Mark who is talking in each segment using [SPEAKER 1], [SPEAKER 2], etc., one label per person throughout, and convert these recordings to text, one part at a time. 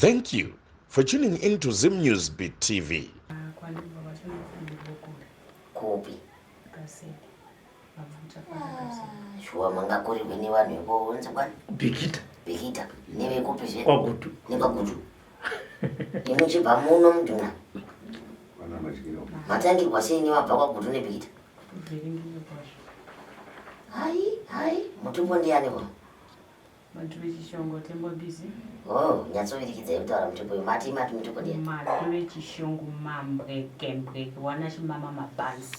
[SPEAKER 1] Thank you for tuning in to Zim News Beat TV.
[SPEAKER 2] Kupi? Shuwa mangakurirwe nevanhu vekunzi kwani?
[SPEAKER 3] Bikita.
[SPEAKER 2] Bikita. Nevekupi zve?
[SPEAKER 3] Kwagutu.
[SPEAKER 2] Nekwagutu. Nemuchibva muno mudhuna. Matangirwa sei nevabva kwaGutu neBikita? Hai, hai, mutupo ndiyani ko?
[SPEAKER 4] Matu vechishongo tembo busy.
[SPEAKER 2] Oh, nyatsovirikidzai kutaura mutupo uyu. Mati mati mutupo ndiyani?
[SPEAKER 4] Matu vechishongo mambweke mbweke wana chimama mabhanzi.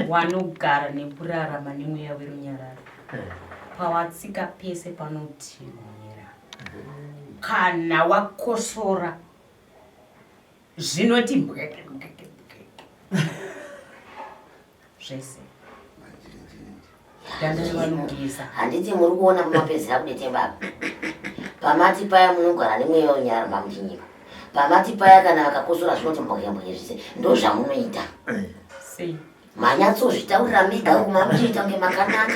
[SPEAKER 4] Wanogara nekurarama nemweya werunyararo. Pawatsika pese panotinhira. Kana wakosora zvinoti mbweke mbweke mbweke zvese danda revanogeza.
[SPEAKER 2] Handiti muri kuona mumapedzera kudetemba apa. Pamati paya munogara nemweya werunyararo mamuchinyima. Pamati paya kana vakakosora zvinoti mbweke mbweke zvese. Ndozvamunoita.
[SPEAKER 4] Sei?
[SPEAKER 2] Manyatsozvitaurira mega uku mamuchiita kunge makanaka.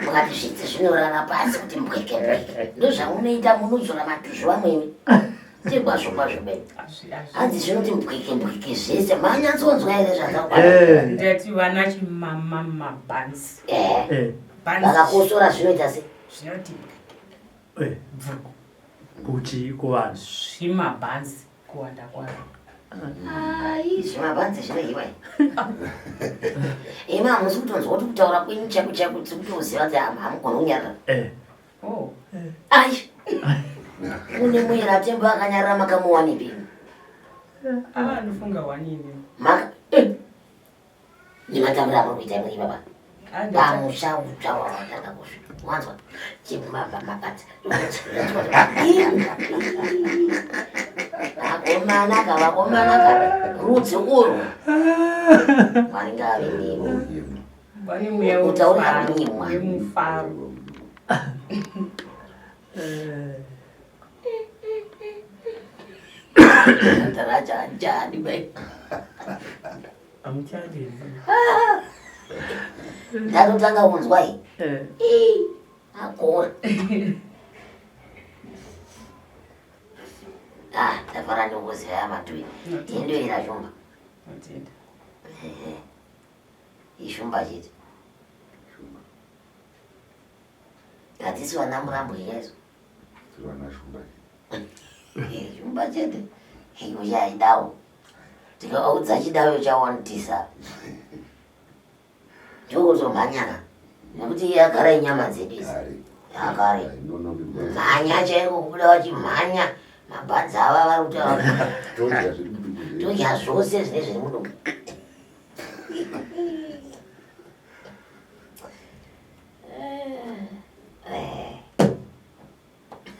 [SPEAKER 2] Mukati zvitsi zvinorara pasi kuti mbweke mbweke. Ndozvamunoita munodzora matuzvi vamweni. Tekwazvo kwazvo bene. Hanzi zvinoti mbweke mbweke zvese. Manyatsonzwa here zvandakwana?
[SPEAKER 4] Ndati vana chimama mabhanzi. Bhanzi.
[SPEAKER 2] Vakakosora zvinoita se?
[SPEAKER 4] Zvinoti mbweke. Bvuku.
[SPEAKER 3] Kuchi kuvanhu.
[SPEAKER 4] Zvimabhanzi kuwanda kwazvo.
[SPEAKER 2] Ai, zvimabhanzi zvinoiwa. Imi hamusi kutonzwa kuti kutaura kwenyu chako chako tiri kutoziva kuti hamugoni kunyarara.
[SPEAKER 4] Oh.
[SPEAKER 2] Ai. Kune muyera tembo akanyarara makamuwanipi?
[SPEAKER 4] Ah, anofunga wanini.
[SPEAKER 2] Maka nematambiro amuri kuita imwe baba. Pamusha utsva wawatanga kusvika. Wanzwa? Chimabata. Vakomana ka vakomana ka rudzi urwu. Mwari ngaave nemi.
[SPEAKER 4] Vane mweya
[SPEAKER 2] Kutaurira
[SPEAKER 4] wemufaro.
[SPEAKER 2] kunyimwa.
[SPEAKER 4] Wemufaro.
[SPEAKER 2] Taracha anjani bai.
[SPEAKER 3] Amuchadi.
[SPEAKER 2] Ndatotanga kunzwa iyi. Ii, akora. Ah, ndafara ndikuziva yamatui. Indoira shumba.
[SPEAKER 4] Notenda.
[SPEAKER 2] Ehe. Ishumba chete. Hatisi vana murambo here isu?
[SPEAKER 5] Tiri vana shumba
[SPEAKER 2] chete. Shumba chete. Iyo chaidawo. Tikaudza chidawo chawandisa. Ndokuzomhanyana. Nekuti iye agara inyama dzedu idzi. Akare. Mhanya chaiko kubuda vachimhanya. Mabhanzi ava vari kutaura. Todya zvose zvine zviri mudumbu.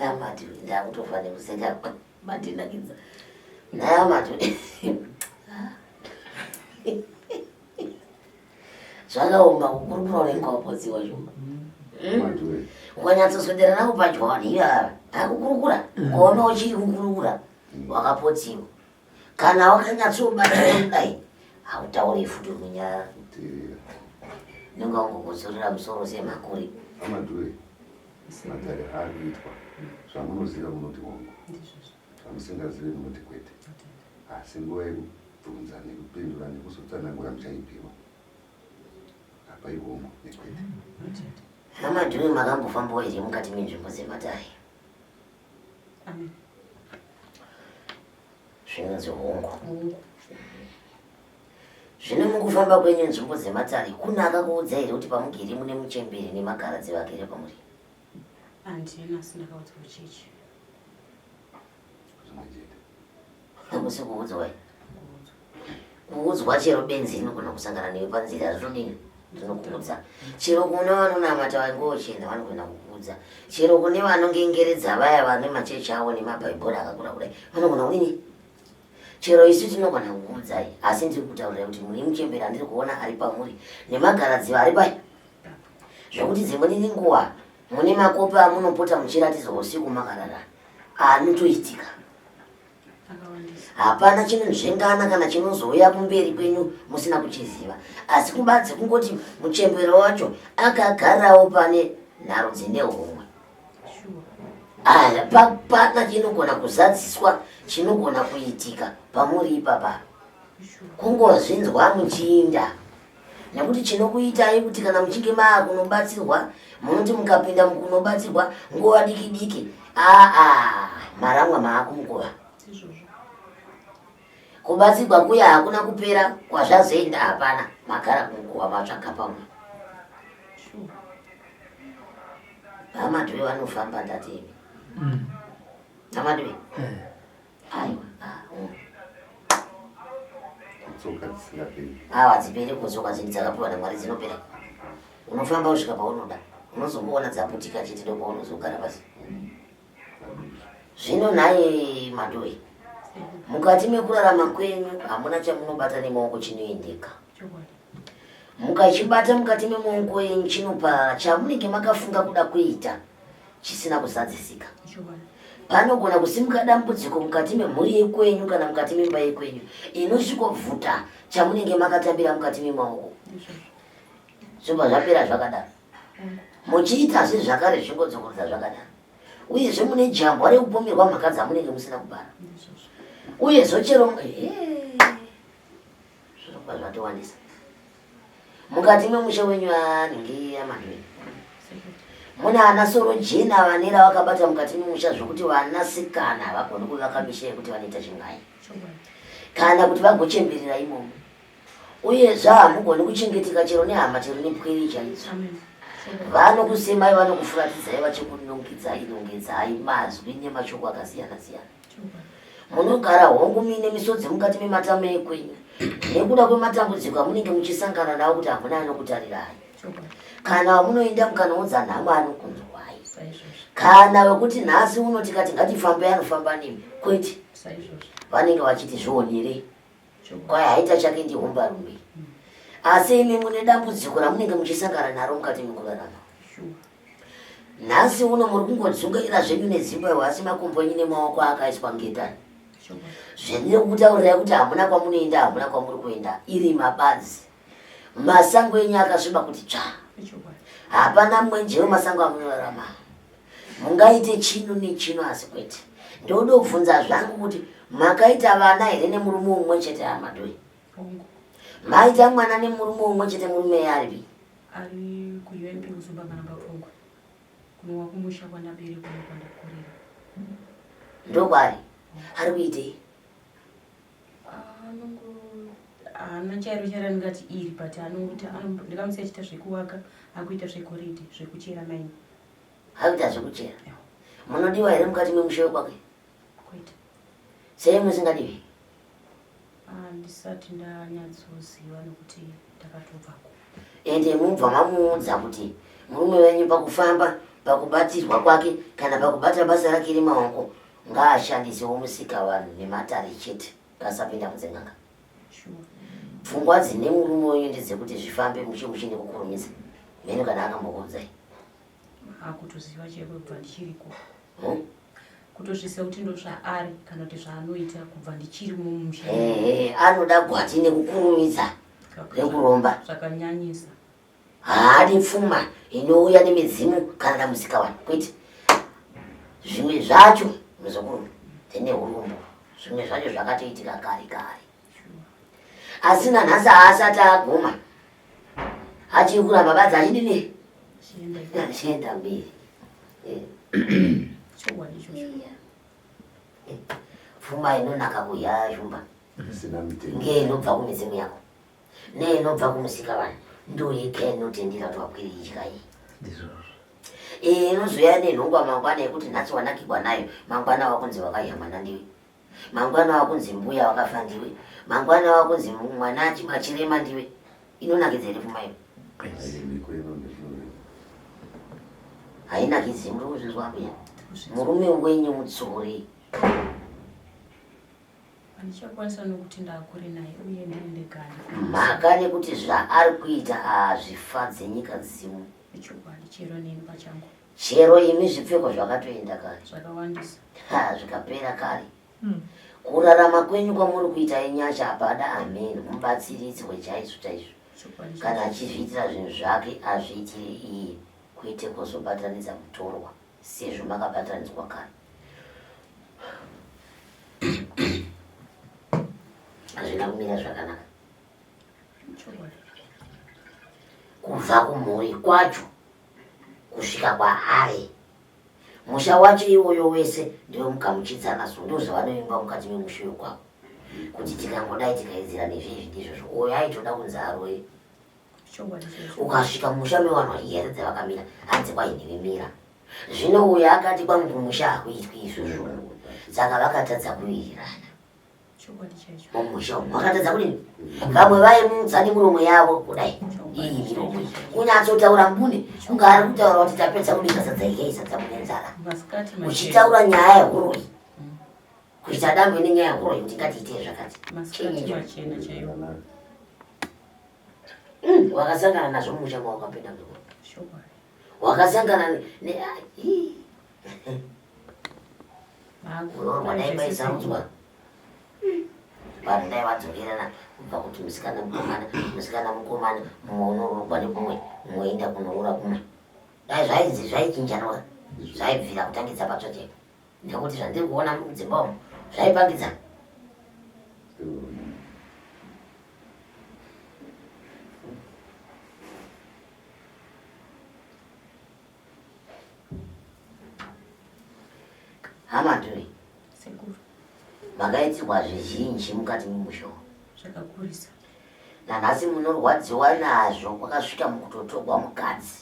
[SPEAKER 2] Amati ndakutofa nekuseka mandinakidza. Naamati zvakaoma kukurukura unenge wapotsiwa shumba. Ukanyatsoswedera navo padyo vanhu ivava akukurukura ukaona uchiri kukurukura wakapotsiwa. Kana wakanyatsobatira kudai hautauri futi kunyarara. Unenge wangokotsorera musoro semakuri.
[SPEAKER 5] Amadhure, matare akuitwa zvamunoziva munoti hongu, zvamusingazivi munoti kwete. Asi nguva yekubvunza nekupindura nekuzotsanangura muchaipiwa. Apa ihongu nekwete.
[SPEAKER 2] Amadhure, makambofambawo here mukati menzvimbo dzematare?
[SPEAKER 4] Amen.
[SPEAKER 2] Zvinonzi hongu. Zvino mukufamba kwenyu nzvimbo dzematare kuna akakuudza here kuti pamugere mune muchembere nemagaradzi vagere pamuri?
[SPEAKER 4] Handina, asi ndakaudzwa kuchechi.
[SPEAKER 5] Zvimwe chete.
[SPEAKER 2] Hakusi kuudzwa here? Kuudzwa chero benzi rinogona kusangana newe panzira rinodini? Rinokuudza. Chero kune vanonamata vangochena vanogona kukuudza. Chero kune vanongengeredza vaya vane machechi avo nemabhaibhori akakura kudai vanogona kudini? Chero isu tinogona kukuudzai, asi ndiri kutaurirai kuti mune muchembere andiri kuona ari pamuri nemagaradziva ari pai, zvekuti dzimweni nguva mune makope amunopota muchiratidzwa usiku makarara anotoitika. Hapana chinonzvengana kana chinozouya kumberi kwenyu musina kuchiziva, asi kubadzi kungoti muchembere wacho akagarawo pane nharo dzine homwe. Hapana chinogona kuzadziswa chinogona kuitika pamuri ipapa. Kungozvinzwa muchiinda nekuti chinokuitai kuti kana muchinge maa kunobatsirwa munoti mukapinda mukunobatsirwa nguva diki diki aa maramwa maakumukova. Kubatsirwa kuya hakuna kupera kwazvazoenda hapana magara kumukuwa matsvaga pamwe. Vamadhuve vanofamba ndati imi. Vamadhuve. Eh. Aiwa. Ah, mm.
[SPEAKER 5] Kutsoka dzisingaperi.
[SPEAKER 2] Awa dziperi kutsoka dzini dzakapiwa naMwari dzinopera. Unofamba kusvika paunoda. Unozongoona dzaputika chete ndopaunozogara pasi. Zvino nhai Madoi, mukati mekurarama kwenyu hamuna chamunobata nemaoko chinoendeka. Mukachibata mukati memaoko enyu chinoparara chamunenge makafunga kuda kuita chisina kuzadzisika. Panogona kusimuka dambudziko mukati memhuri yekwenyu kana mukati memba yekwenyu inosvikobvuta chamunenge makatambira mukati memaoko. Zvobva zvapera zvakadaro. Muchiitazve zvakare zvichingodzokorodza zvakadaro. Uyezve mune jambwa rekupomerwa mhaka dzamunenge musina kupara. Uyezve chero zvinobva zvatowandisa mukati memusha wenyu anenge amanwe mune ana soro jena vane ravakabata mukati memusha zvokuti vanasikana havagoni kuvaka misha yekuti vanoita chingai kana kuti vagochemberera imomo Uyezve hamugoni kuchengeteka chero nehama chero nepwere chaidzo. Vanokusemai vanokufuratidzai vachikunongedzai nongedzai mazwi nemashoko akasiyana siyana. Munogara hongu muine misodzi mukati mematama ekwenyu nekuda kwematambudziko amunenge muchisangana nawo kuti hamuna anokutarirai. Kana wamunoenda mukanoudza nhamo anokunzwai. Kana wekuti nhasi uno tikati ngatifambei anofamba nemi kwete. Vanenge vachiti zvionere. Kwai haita chake ndihombarume. Asi imi mune dambudziko ramunenge muchisangana naro mukati mekurarama. Nhasi uno muri kungodzungaira zvenyu nezimbabwe asi makumbo enyu nemaoko akaiswa ngetani. Zvendiri kutaurirai kuti hamuna kwamunoenda hamuna kwamuri kuenda iri mabadzi. Masango enyu akasviba kuti tsva. Hapana mwenje wemasango amunorarama. Mungaite chino nechino asi kwete. Ndodobvunza zvangu kuti makaita vana here nemurume umwe chete amadoi? Maita mwana nemurume umwe chete murume aripi?
[SPEAKER 4] Ari kuUMP Uzumba Maramba Pfungwe. Kunowa kumusha kwandaberekwa nekwandakurira.
[SPEAKER 2] Ndokwaari? Ari kuitei?
[SPEAKER 4] Haana chairo chairo andingati iri but anongoti ndikamusiya achiita zvekuvaka akuita zvegoridhe zvekuchera maini.
[SPEAKER 2] Akuita zvekuchera. Munodiwa here mukati memusha wekwake?
[SPEAKER 4] Kwete.
[SPEAKER 2] Sei musingadiwi?
[SPEAKER 4] Handisati ndanyatsoziva nokuti ndakatobvako.
[SPEAKER 2] Ende mubva mamuudza kuti murume wenyu pakufamba, pakubatirwa kwake kana pakubata basa rake remaoko ngaashandisewo musikavanhu nematare chete ngasapinda mudzin'anga. Pfungwa dzine murume wenyu ndedzekuti zvifambe mushe mushe nekukurumidza. Mheno kana akambokuudzai.
[SPEAKER 4] Akutoziva chaiko kubva ndichiriko. Kutozviziva kuti ndozvaari kana kuti zvaanoita kubva ndichiri mumusha.
[SPEAKER 2] Ehe, anoda gwati nekukurumidza rekuromba.
[SPEAKER 4] Zvakanyanyisa.
[SPEAKER 2] Haadi pfuma inouya nemidzimu kana namusikavanhu kwete. Zvimwe zvacho muzukuru ndine urombo. Zvimwe zvacho zvakatoitika kare kare. Asi nanhasi haasati aguma. Achiri kuramba badzi achidini? Achienda mberi. Pfuma inonaka kudya shumba. Ngeinobva kumidzimu yako. Neinobva kumusika vanhu. Ndoyega inotendera kuti wapwere idya iyi. Iyi inozouya nenhongwa mangwana yekuti nhasi wanakigwa nayo, mangwana wakunzi wakadya mwana ndiwe. Mangwana wakunzi mbuya wakafa ndiwe. Mangwana wakunzi mwana achirema ndiwe. Inonakidza here pfuma iyo? Hainakidzi, muri kuzvinzwa mbuya? Murume wenyu mudzore.
[SPEAKER 4] Handichakwanisa nokuti ndakure naye uye ndini ndega handikwanisi.
[SPEAKER 2] Mhaka nekuti zvaari kuita hazvifadze nyika dzimu.
[SPEAKER 4] Ichokwadi chero neni pachangu.
[SPEAKER 2] Chero imi zvipfeko zvakatoenda kare.
[SPEAKER 4] Zvakawandisa.
[SPEAKER 2] Ha, zvikapera kare. Kurarama kwenyu kwamuri kuita inyasha hapana amen mubatsiridzwe chaizvo chaizvo.
[SPEAKER 4] Chokwadi
[SPEAKER 2] Kana
[SPEAKER 4] chaizvo.
[SPEAKER 2] achizviitira zvinhu zvake azviitire iye kwete kuzobatanidza mutorwa. Sezvo makabatanidzwa kare. Hazvina kumira zvakanaka. Kubva kumhuri kwacho kusvika kwaari. Musha wacho iwoyo wese ndiwe mugamuchidzana so ndozvavanoimba mukati memusha uyo kwavo. Kuti tikangodai tikaidzira nezvizvi ndizvozvo. Uyo aitoda kunzi aroye. Ukasvika mumusha mevanhu vachigeza vakamira hanzi kwainhivi mira. Zvino uyo akati kwangu kumusha hakuitwi izvozvo. Saka vakatadza kuwirirana. Mumusha umu vakatadza kudini? Vamwe vaimuudza nemiromo yavo kudai. Iyi miromo iyi. Kunyatsotaura mbune kunge ari kutaura kuti tapedza kubika sadza iye sadza mune nzara. Uchitaura nyaya yehuroyi. Kuita dangwe nenyaya yehuroyi kuti ngatiitei zvakati. Chinyi icho? Wakasangana nazvo mumusha mawakapinda muzukuru. Wakasangana ne unorwa dai paisaudzwa vanhu dai vadzokerana kubva kuti musikana mukomana musikana mukomana mumwe unoroorwa nekumwe mumwe oenda kunoroora kumwe dai zvainzi zvaichinjanwa zvaibvira kutangidza patsva chaipo nekuti zvandiri kuona mudzimba umu zvaipangidzana. Hama Duri,
[SPEAKER 4] Sekuru.
[SPEAKER 2] Makaitirwa zvizhinji mukati memusha umu.
[SPEAKER 4] Zvakakurisa.
[SPEAKER 2] Nanhasi munorwadziwa nazvo kwakasvika mukutotogwa mukadzi.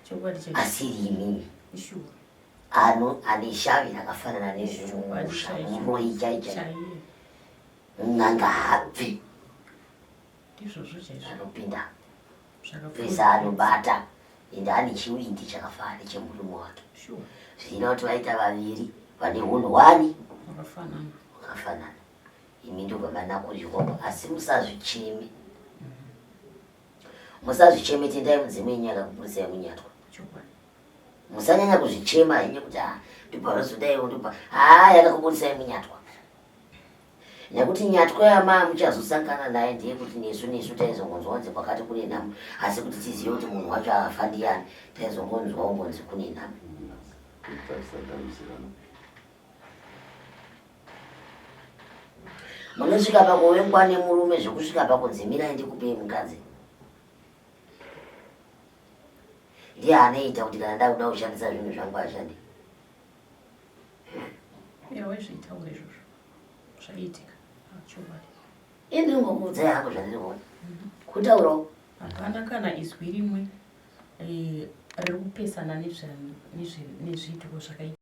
[SPEAKER 4] Chokwadi chaicho.
[SPEAKER 2] Asiri imimi.
[SPEAKER 4] Ishuwa.
[SPEAKER 2] Ano ane shavi rakafanana nezvemusha muroyi chai chai.
[SPEAKER 4] Chaiye.
[SPEAKER 2] N'anga habvi.
[SPEAKER 4] Ndizvozvo chaizvo.
[SPEAKER 2] Anopinda.
[SPEAKER 4] Zvakapfuura.
[SPEAKER 2] Pese anobata ende ane chiwindi chakafanana nechemurume wake.
[SPEAKER 4] Sure.
[SPEAKER 2] Zvino kuti vaita vaviri vane hunhu hwani
[SPEAKER 4] Hwakafanana.
[SPEAKER 2] hwakafanana. Imi ndobva manakurirwa asi musazvicheme. Musazvicheme tendai mudzimu yenyu yakakuburitsai munyatwa.
[SPEAKER 4] Chokwadi.
[SPEAKER 2] Musanyanya kuzvichema henyu kuti ah ndobva rozodaiwo ndobva haa yakakuburitsai munyatwa. Nekuti nyatwa yamaa muchazosangana naye ndeyekuti nesu nesu taizongonzwa kunzi kwakati kune nhamo asi kuti tizive kuti munhu wacho afa ndiyani taizongonzwa kungonzi kune nhamo. Munosvika pakuvengwa nemurume zvekusvika pakunzi mirai ndikupei mukadzi. Ndiye anoita kuti kana ndakuda kushandisa zvinhu zvangu ashande.
[SPEAKER 4] Ya waizvitaura izvozvo. Zvaiitika. Chokwadi.
[SPEAKER 2] Ini ndinongokuudzai hangu zvandiri kuona. Kutaurawo.
[SPEAKER 4] Hapana kana izwi rimwe riri kupesana nezviitiko zvakaitika.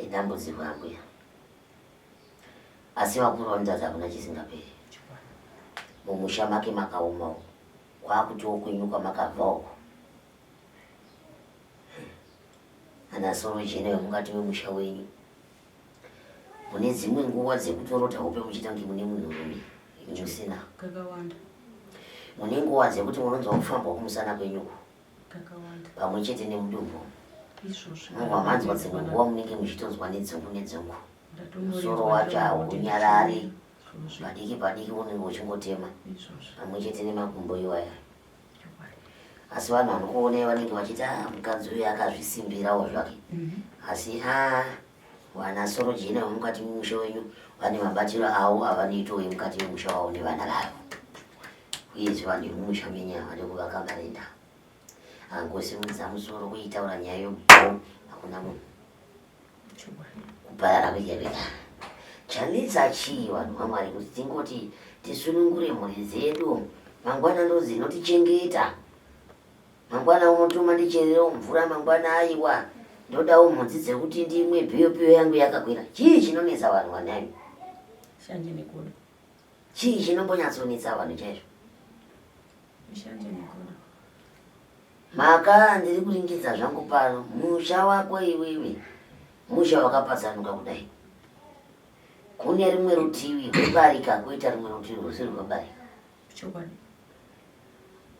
[SPEAKER 2] Idambudziko ambuya, asi vakuru vanotadza hakuna chisingaperi. Mumusha make makaoma uko, kwakutiwo kwenyu kwamakabva uko. Ana soro jena vemukati memusha wenyu, mune dzimwe nguva dzekutorota hope muchiita kunge mune munhurume musina.
[SPEAKER 4] Kakawanda.
[SPEAKER 2] Mune nguva dzekuti munonzwa kufambwa kumusana kwenyuko.
[SPEAKER 4] Kakawanda.
[SPEAKER 2] Pamwe chete nemudumbu.
[SPEAKER 4] Izvozvo.
[SPEAKER 2] Munobva manzwa dzimwe nguva munenge muchitonzwa nedzungu nedzungu.
[SPEAKER 4] Ndatonorerwa
[SPEAKER 2] Musoro wacho
[SPEAKER 4] ndatoona kuti
[SPEAKER 2] haunyarari.
[SPEAKER 4] Izvozvo.
[SPEAKER 2] Padiki padiki unenge uchingotema.
[SPEAKER 4] Izvozvo.
[SPEAKER 2] Pamwe chete nemakumbo iwaya.
[SPEAKER 4] Chokwadi.
[SPEAKER 2] Asi vanhu vanokuonai vanenge vachiti ah, mukadzi uyu akazvisimbirawo zvake. Asi ah, vana sorojena vemukati memusha wenyu vane mabatiro avo avanoitawo emukati memusha wavo nevana vavo. Uyezve vanhu vemumusha menyu havadi kuvaka marenda. Angosimudza musoro kuitaura nyaya yobho hakuna munhu. Kuparara kwega kwega. Chanetsa chii vanhu vaMwari kuti tingoti tisunungure mhuri dzedu mangwana ndodzinotichengeta. Mangwana unotuma ndichererewo mvura mangwana aiwa ndodawo mhodzi dzekuti ndimwe biyo biyo yangu yakakwira. Chii chinonetsa vanhu vanai?
[SPEAKER 4] Shanje negodo.
[SPEAKER 2] Chii chinombonyatsonetsa vanhu chaizvo?
[SPEAKER 4] Shanje negodo.
[SPEAKER 2] Mhaka ndiri kuringidza zvangu pano musha wako iwewe musha wakapatsanuka kudai. Kune rimwe rutivi rwebarika koita rimwe rutivi rwusiri rwebarika.
[SPEAKER 4] Chokwadi.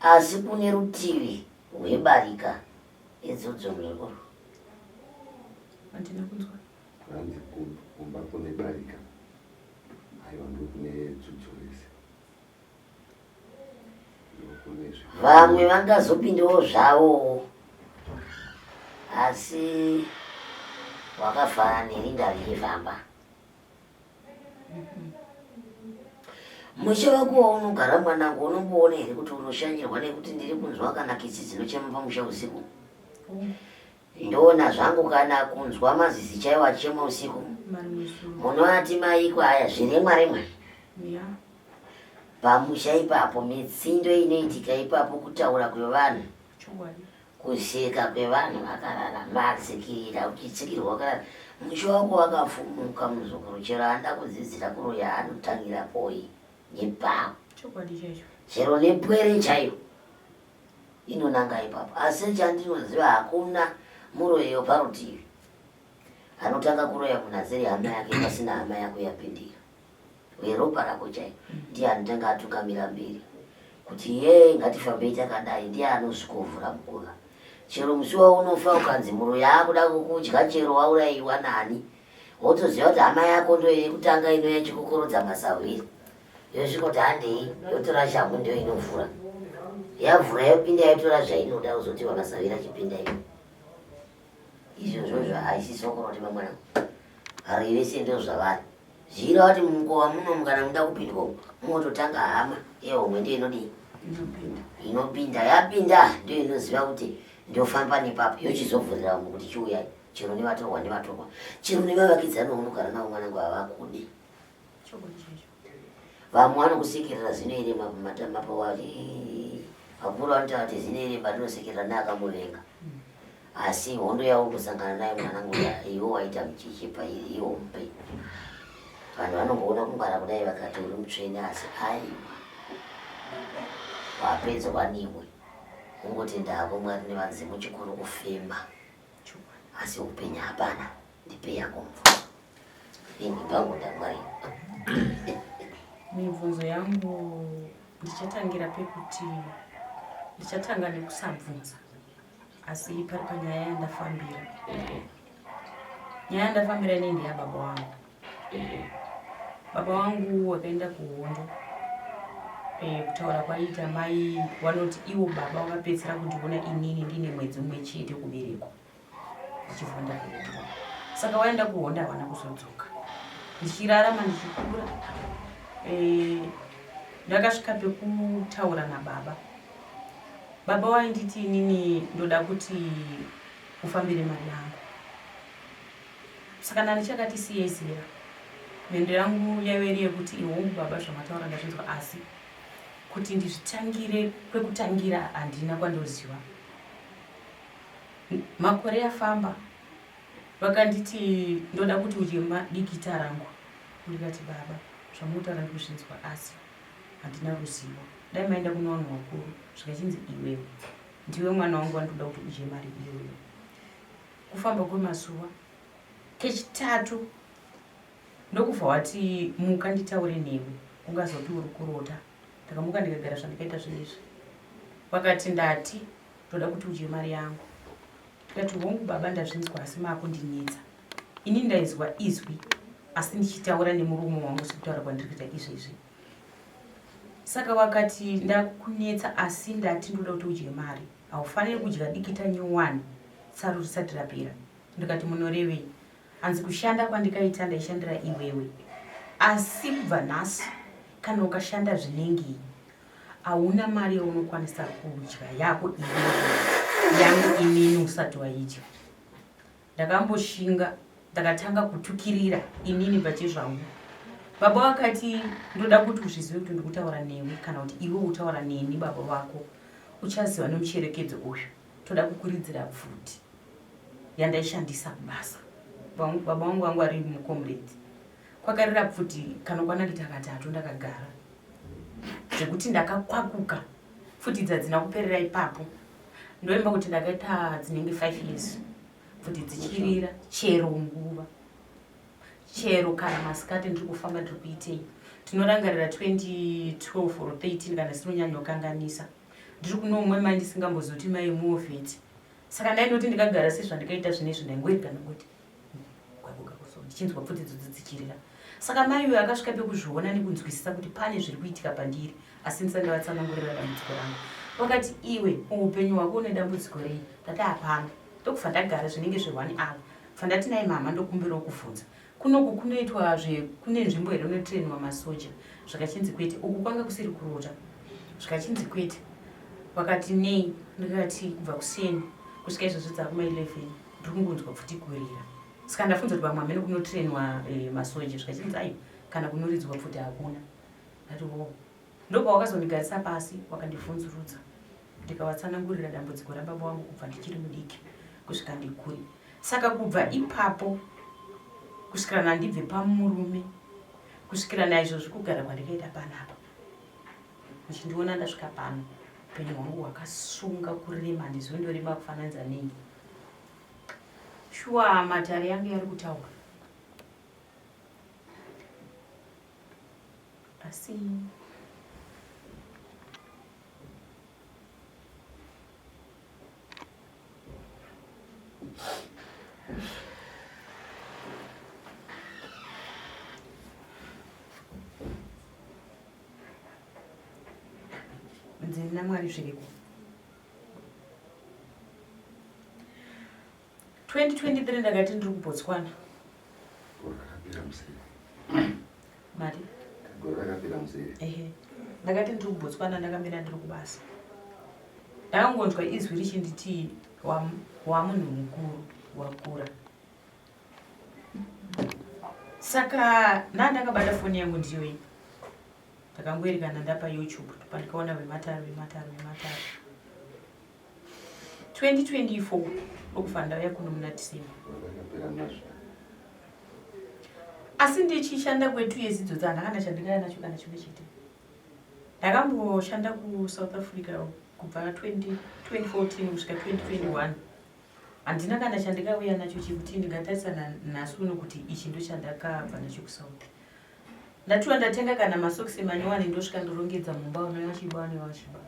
[SPEAKER 2] Asi kune rutivi rwebarika idzodzo muzukuru.
[SPEAKER 4] Handina kunzwa.
[SPEAKER 5] Hanzi kumba kune barika. Aiwa ndokune dzudzo rese.
[SPEAKER 2] Vamwe vangazopindawo zvavo asi wakafanana nerinda richifamba. Musha wako waunogara mwanangu unomboona here kuti unoshanyirwa nekuti ndiri kunzwa kana kitsi dzinochema pamusha usiku? Ndoona zvangu kana kunzwa mazizi chaiwo achichema usiku. Munoati maiko aya zviremwa remwa. Pamusha ipapo mitsindo inoitika ipapo kutaura kwevanhu. Kuseka kwevanhu vakarara matsikirira uchitsikirwa wakarara. Musha wako wakafumuka muzukuru chero anoda kudzidzira kuroya anotangira poi nepapo. Chero nepwere chaiyo. Inonanga ipapo asi chandinoziva hakuna muroyi parutivi anotanga kuroya munhu asiri hama yake pasina hama yako yapindira weropa rako chaiko ndiye anotanga atungamira mberi kuti yee ngatifambei takadai ndiye anosvikovhura mukova chero musi waunofa ukanzi muroyi akuda kukudya chero waurayiwa nani wotoziva kuti hama yako ndo yekutanga inouya ichikukorodza masahwiri yosvika kuti handei yotora shamhu ndiyo inovhura yavhura yopinda yotora zvainoda uzoti vamasavira chipinda iyo izvozvo haisi soko roti vamwana vari vese ndo zvavari zviira vati mumukova muno kana muda kupindwa munototanga hama yehomwe ndiyo inodii inopinda yapinda ndiyo inoziva kuti ndofamba nepapo yochizovhurira vamwe kuti chiuyai chero nevatorwa nevatorwa chero nevavakidzani vaunogara navo mwanangu havakudi Vamwe vanokusekerera zino irema pamatama pawati vakuru vanotaura kuti zino irema rinosekerera neakamuvenga asi hondo yauri kusangana nayo mwanangu iwe waita mucheche pairi ihombe vanhu vanongoona kungwara kudai vakati uri mutsvene asi aiwa wapedzwa newe ungotenda hako mwari nevadzimu chikuru kufema asi upenyu hapana ndipe yako mvura ini pangu ndamwari
[SPEAKER 4] mibvunzo yangu ndichatangira pekuti ndichatanga nekusabvunza asi pari panyaya yandafambira nyaya yandafambira inei ndeyababa wangu baba wangu wakaenda kuhondo eh, kutaura kwaiita mai vanoti ivo baba vakapedzisira kundiona inini ndine mwedzi mumwe chete kuberekwa ndichivhonda kuhondo saka waenda kuhondo havana kuzodzoka ndichirarama ndichikura eh, ndakasvika pekutaura nababa baba wainditi inini ndoda kuti ufambire mari yangu Saka ndandichakati siyei zera. Mhendo yangu yaive iri yekuti ihongu baba zvamataura ndazvinzwa asi kuti ndizvitangire kwekutangira handina kwandoziva. Makore afamba vakanditi ndoda kuti udye dikita rangu ndikati baba zvamunotaura ndikuzvinzwa asi handina ruzivo dai maenda kune vanhu vakuru zvikachinzi iwewe ndiwe mwana wangu wandinoda kuti udye mari iyoyo Kufamba kwemazuva kechitatu ndokubva wati muka nditaure newe ungazoti uri kurota ndakamuka ndikagara zvandikaita zvinezvi vakati ndati ndoda kuti udye mari yangu ndikati hongu baba ndazvinzwa asi maakundinetsa ini ndaizwa izwi asi ndichitaura nemurume wangu sekutaura kwandiri kuita izvezvi saka vakati ndakunetsa asi ndati ndoda kuti udye mari. Haufaniri kudya dikita nyowani tsaru risati rapera. Ndikati munorevei? Hanzi kushanda kwandikaita ndaishandira iwewe. Asi kubva nhasi kana ukashanda zvinengei hauna mari yaunokwanisa kudya yako iwewe yangu inini usati waidya. Ndakamboshinga ndakatanga kutukirira inini pachezvangu. Baba vakati ndoda kuti uzvizive kuti ndikutaura newe kana kuti iwe utaura neni baba vako uchaziva nomucherekedzo uyu toda kukuridzira pfuti yandaishandisa kubasa. Baba vangu vangu vari mucomrade kwakarira pfuti kanokwana kuita katatu ndakagara zvekuti ndakakwakuka pfuti idzi hadzina kuperera ipapo ndoimba kuti ndakaita dzinenge 5 years pfuti dzichirira chero nguva chero kana masikati ndiri kufamba ndiri kuitei tinorangarira 2012 or 13 kana sinonyanyokanganisa ndiri kuno umwe mai ndisingambozoti mai muovheti saka ndaindoti ndikagara sezvandikaita zvinezvi ndaingoereka ndangoti kwabuka kuso ndichinzwa pfuti idzodzo dzichirira saka mai uyo akasvika pekuzviona nekunzwisisa kuti pane zviri kuitika pandiri asi ndisati ndavatsanangurira dambudziko rangu vakati iwe muupenyu hwako une dambudziko rei ndati hapana ndokubva ndagara zvinenge zveone hour bva ndati nai mama ndokumbirawo kuvhunza kunoku kunoitwa zve kune nzvimbo here unotrainwa masoja zvikachinzi kwete uku kwanga kusiri kurota zvikachinzi kwete vakati nei ndikati kubva kuseni kusvika izvozvo dzakuma 11 ndiri kungonzwa pfuti kurira saka ndafunza kuti vamwe hamene kunotrainwa eh, masoja zvikachinzi ayo kana kunoridzwa pfuti hakuna ndati wo ndopawakazondigarisa pasi wakandivhunzurudza ndikavatsanangurira dambudziko rababa wangu kubva ndichiri mudiki kusvika ndikure saka kubva ipapo kusvikira nandibve pamurume kusvikira naizvozvi kugara kwandikaita panapa muchindiona ndasvika pano upenyu hwangu hwakasunga kurema handizivi ndorema kufananidza nei shuwa matare yangu yari kutaura asi Nzini naMwari zviriko. 2023 ndakati ndiri kuBotswana. Mari?
[SPEAKER 5] Gore rakapera museri.
[SPEAKER 4] Ehe. Ndakati ndiri kuBotswana ndakamira ndiri kubasa. Ndakangonzwa izwi richinditi wamunhu mukuru wakura. Saka ndandakabata foni yangu ndiyo iyi. Ndakangoerekana ndapa YouTube pandikaona vematare vematare vematare. 2024 ndokubva ndauya kuno muna December. Asi ndichishanda kwetu years idzodzi handina kana chandingaya nacho kana chimwe chete. Ndakamboshanda kuSouth Africa kubva 2014 kusvika 2021. Handina kana chandikauya nacho chekuti ndingatarisa nhasi uno kuti ichi ndochandakabva nacho kuSouth. Ndatiwa ndatenga kana masokisi manyowani ndosvika ndorongedza mumba vanouya vachiba vanouya vachiba.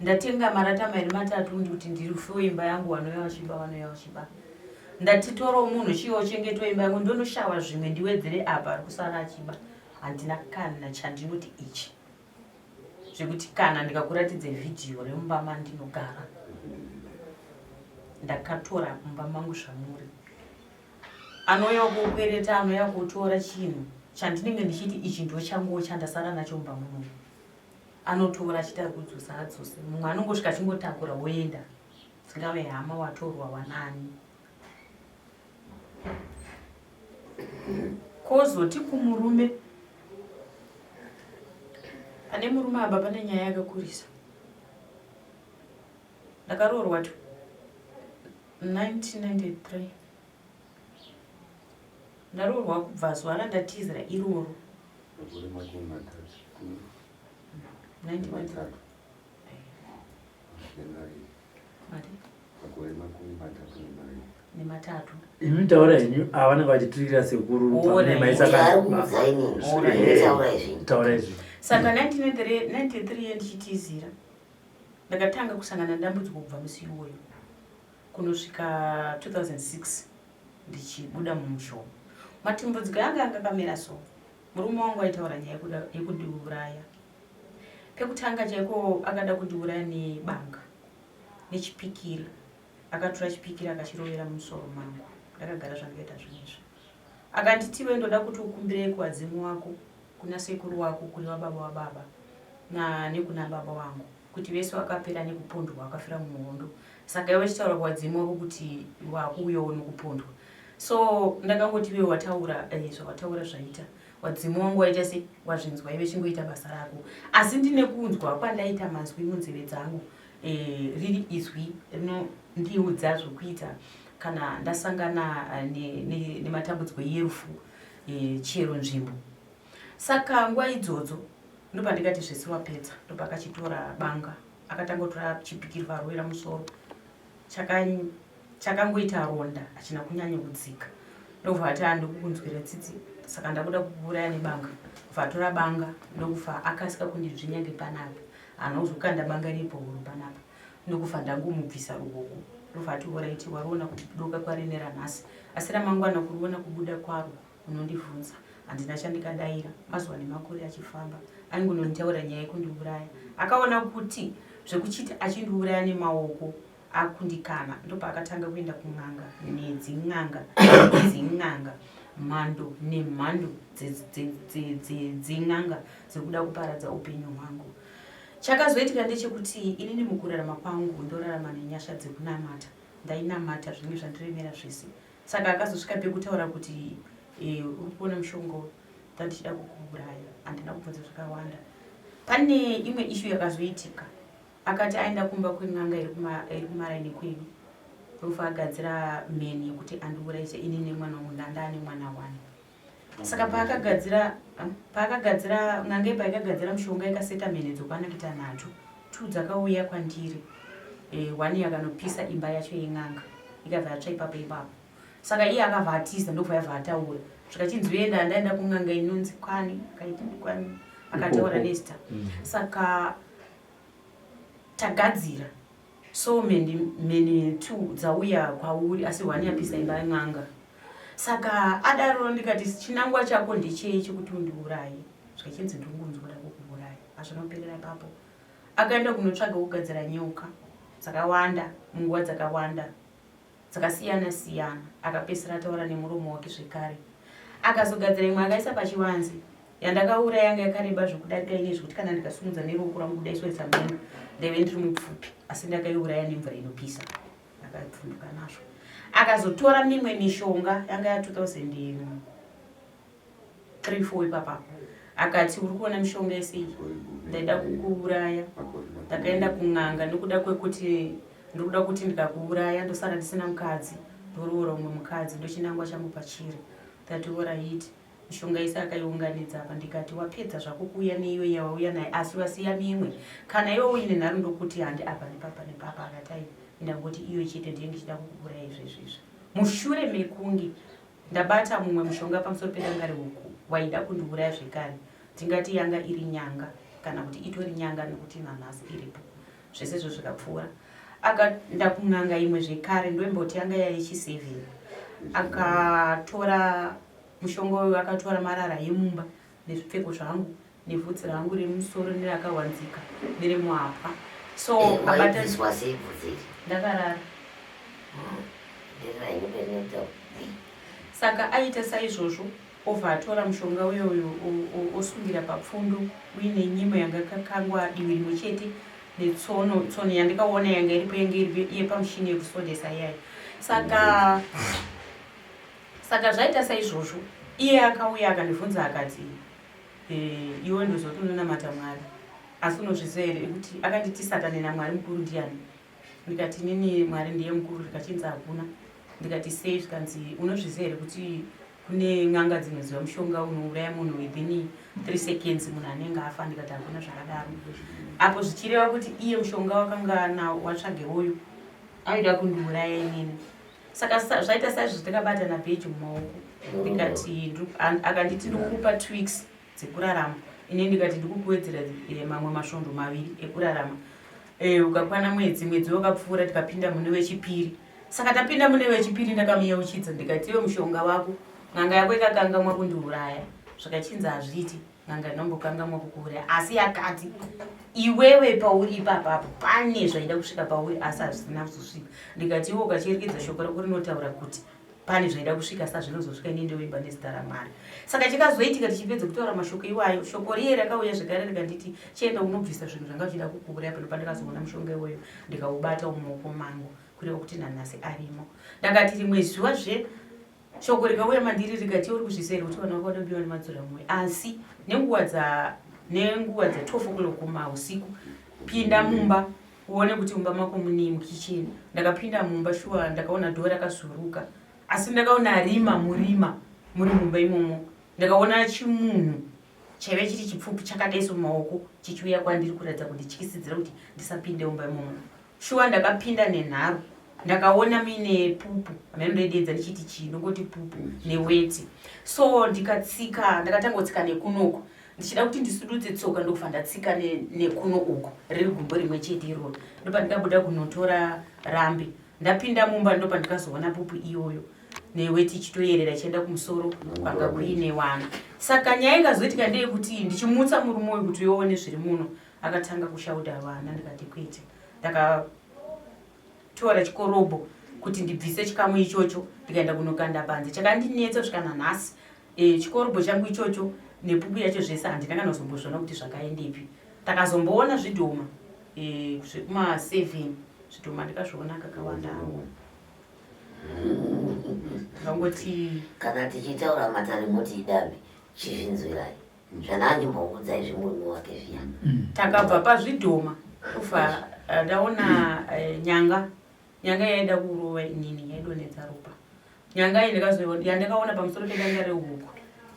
[SPEAKER 4] Ndatenga marata mairi matatu ndikuti ndirufiwe imba yangu vanouya vachiba vanouya vachiba. Ndati toro munhu chiyo chengetwa imba yangu ndonoshawa zvimwe ndiwedzere apa ari kusara achiba. Handina kana chandinoti ichi. Zvekuti kana ndikakuratidze vhidhiyo remumba mandinogara ndakatora mumba mangu zvamuri. Anouya kokwereta anouya kotora chinhu chandinenge ndichiti ichi ndochanguwo chandasara nacho mumba muno. Anotora achiti ari kudzosa adzose. Mumwe anongosvika achingotakura woenda. Dzingave hama watorwa wanani. Kozoti kumurume pane murume apa pane nyaya yakakurisa. Ndakaroorwa 1993 ndaroorwa kubva zuva randatizira iroro.
[SPEAKER 5] Makore 30.
[SPEAKER 4] 1993.
[SPEAKER 5] Makore 32.
[SPEAKER 4] Nematatu.
[SPEAKER 3] Imi taura henyu ava vanenge vachiturikira sekuru pamene maisa taura izvi.
[SPEAKER 4] Saka 1993 ndichitizira ndakatanga kusangana nedambudziko kubva musi iwoyo kunosvika 2006 ndichibuda mumusha umu. Matambudziko anga anga akamira so. Murume wangu aitaura nyaya yekundiuraya. Pekutanga chaiko akada kundiuraya nebanga. nechipikiri. Akatora chipikiri akachirovera mumusoro mangu. Ndakagara zvandakaita zvinhu izvi. Akanditi iwe ndoda kuti ukumbire kuvadzimu wako, kuna sekuru wako, kureva baba wababa na nekuna baba wangu kuti vese vakapera nekupondwa vakafira muhondo. Saka iwe chitaura kuvadzimu wako kuti wakuuyawo nokupondwa. So ndakangoti iwe wataura eh, zvawataura zvaita. Wadzimu wangu waita se wazvinzwa iwe chingoita basa rako. Asi ndine kunzwa kwandaita mazwi munzeve dzangu eh, riri izwi rinondiudza zvokuita kana ndasangana eh, nematambudziko ne, ne yerufu eh, chero nzvimbo. Saka nguva idzodzo ndopandikati zvese wapedza ndopakachitora banga akatanga kutora chipikiri varovera musoro chakangoita ronda hachina kunyanya kudzika ndobva ati andikukunzwira tsitsi saka ndakuda kukuuraya nebanga bva atora banga ndokufa akasika kundidzvinya ngepanapa haana kuzokanda banga ripo huro panapa ndokufa ndangomubvisa ruoko ndobva ati oraiti wariona kudoka kwarine ranhasi asi ramangwana kuriona kubuda kwaro unondibvunza handina chandikadaira mazuva nemakore achifamba aingononditaura nyaya yekundiuraya akaona kuti zvekuchiti achindiuraya nemaoko akundikana ndopaakatanga kuenda kun'anga nedzin'anga dzin'anga mhando nemhando dzen'anga dzekuda kuparadza upenyu hwangu chakazoitika ndechekuti inini mukurarama kwangu ndorarama nenyasha dzekunamata ndainamata zvinenge zvandiremera zvese Saka akazosvika pekutaura kuti eh, uri kuona mushonga uyu ndandichida kukuuraya handina kubvunza zvakawanda. Pane imwe ishu yakazoitika akati aenda kumba kwen'anga iri kumaraini kwedu ndofa agadzira mheni yekuti andiuraise ini nemwana wangu ndanda nemwana wani saka paakagadzira paakagadzira n'anga ipa ikagadzira mushonga ikaseta mhene dzokwana kuita nhatu two dzakauya kwandiri e, one yakanopisa imba yacho yen'anga ikabva yatsva ipapo ipapo saka iye akabva atiza ndobva yabva ataura zvikachinzi uenda ndaenda kun'anga inonzi kwani akaita kwani akataura nezita mm. saka tagadzira So many many two dzauya kwauri asi one yapisa imba yen'anga. Saka adaro ndikati chinangwa chako ndechei chekuti undiuraye? Zvikachinzi ndingunzwa kuda kukuuraya. Hazvinoperera ipapo. Akaenda kunotsvaga kugadzira nyoka dzakawanda munguva dzakawanda dzakasiyana siyana akapedzisira ataura nemuromo wake zvekare akazogadzira imwe akaisa pachivanze yandakauraya yanga yakareba zvekudarika ine zvekuti kana ndikasumudza neruoko rwangu kudai soisa mudenga ndaive ndiri mupfupi asi ndakaiuraya nemvura inopisa akapfunduka nazvo akazotora mimwe mishonga yanga ya 2000 3 4 ipapa akati uri kuona mishonga yese iyi ndaida kukuuraya ndakaenda kun'anga nekuda kwekuti ndikuda kuti ndikakuuraya ndosara ndisina mukadzi ndoroora umwe mukadzi ndochinangwa changu pachiri ndati oraiti mishonga yese akaiunganidza apa ndikati wapedza zvako kuuya neiyo yawauya naye asi wasiya mimwe kana iwe uine nharo ndokuti handi apa nepapa nepapa akati ai ndangoti iyo chete ndiye ndichida kukuuraya izvezvi izvi mushure mekunge Ndabata mumwe mushonga pamusoro pedanga rehuku waida kundiuraya zvekare. Tingati yanga iri nyanga kana kuti itori nyanga nekuti nanhasi iripo. Zvese izvo zvikapfuura. Akaenda kun'anga imwe zvekare ndoimboti yanga yayechi7. Akatora mushonga uyu akatora marara emumba nezvipfeko zvangu nevhudzi rangu remusoro nerakawanzika neremuhapwa so
[SPEAKER 2] eh, waibviswa sei bvudzi iri
[SPEAKER 4] ndakarara saka aita saizvozvo obva atora mushonga uyoyo osungira papfundo uine nyimo yanga kakangwa divi rimwe chete netsono tsono yandikaona yanga iripo yanga iri yepamushini yekusondesa iyayo saka saka zvaita saizvozvo iye akauya akandibvunza akati Eh, iwe ndozoti unonamata Mwari asi unozviziva here kuti akanditi satani naMwari mukuru ndiyani? Ndikati inini Mwari ndiye mukuru, zvikachinzi hakuna. Ndikati sei? Zvikanzi unozviziva here kuti kune n'anga dzinoziva mushonga unouraya munhu within 3 seconds munhu anenge afa? Ndikati hakuna zvakadaro. Apo zvichireva kuti iye mushonga wakanga nawo watsvage uyu aida kundiuraya inini. Saka zvaita saizvozvo takabatana bheji mumaoko ndikati akanditi ndikukupa two weeks dzekurarama ini ndikati ndikukuwedzera eh, mamwe masvondo maviri ekurarama eh, ukakwana mwedzi mwedzi wakapfuura tikapinda mune wechipiri saka tapinda mune wechipiri ndakamuyeuchidza ndikati iwe mushonga wako n'anga yako ikakangamwa kundiuraya Zvikachinzi hazviiti, n'anga inombokangamwa kukuuraya asi yakati iwewe pauri ipapapo pane zvaida kusvika pauri asi hazvisina kuzosvika. Ndikati iwe ukacherekedza shoko rako rinotaura kuti pane zvaida kusvika sa zvinozosvika ini ndovimba nezita ramwari saka chikazoitika tichipedza kutaura mashoko iwayo shoko riye rakauya zvekare rikanditi chienda unobvisa zvinhu zvanga zvichida kukuuraya pano pandakazoona mushonga iwoyo ndikaubata mumaoko mangu kureva kuti nanhasi arimo ndakati rimwe zuva zve shoko rikauya mandiri rikati uri kuzvisa here kuti vana vako vanobiwa nemadzora mwoyo asi nenguva dza nenguva dza 12 o'clock kumausiku pinda mumba uone kuti mumba mako munei mukicheni ndakapinda mumba shuwa ndakaona dhoo rakazuruka asi ndakaona rima murima muri mumba imomo ndakaona chimunhu chaive chiri chipfupi chakadaiso mumaoko chichiuya kwandiri kuratidza kundityisidzira kuti ndisapinde mumba imomo shuwa ndakapinda nenharo ndakaona muine pupu hameno ndoidedza ndichiti chii ndongoti pupu neweti so ndikatsika ndakatanga kutsika nekunoko ndichida kuti ndisududze tsoka ndokubva ndatsika nekuno uku riri gumbo rimwe chete iroro ndopandikabuda kunotora rambi ndapinda mumba ndopandikazoona pupu iyoyo neweti ichitoyerera ichienda kumusoro kwanga kuine wana saka nyaya ikazoitika ndeyekuti ndichimutsa murume uyu kuti uyoone zviri muno akatanga kushauda vana ndikati kwete ndakatora chikorobho kuti ndibvise chikamu ichocho ndikaenda kunokanda panze chakandinetsa kusvika nanhasi e, chikorobho changu ichocho nepupu yacho zvese handina kana kuzombozviona kuti zvakaendepi takazomboona zvidhoma e, zvekuma 7 zvidhoma ndikazviona kakawanda ndakangoti
[SPEAKER 2] kana tichitaura matare moti idambi chizvinzwirai zvandaandimbokuudzai zvemurume wake zviya
[SPEAKER 4] mm. takabva pazvidhoma kufa eh, ndaona eh, nyanga nyanga yaida kurova inini yaidonhedza ropa nyanga iyi yandakaona pamusoro pedanga rehuku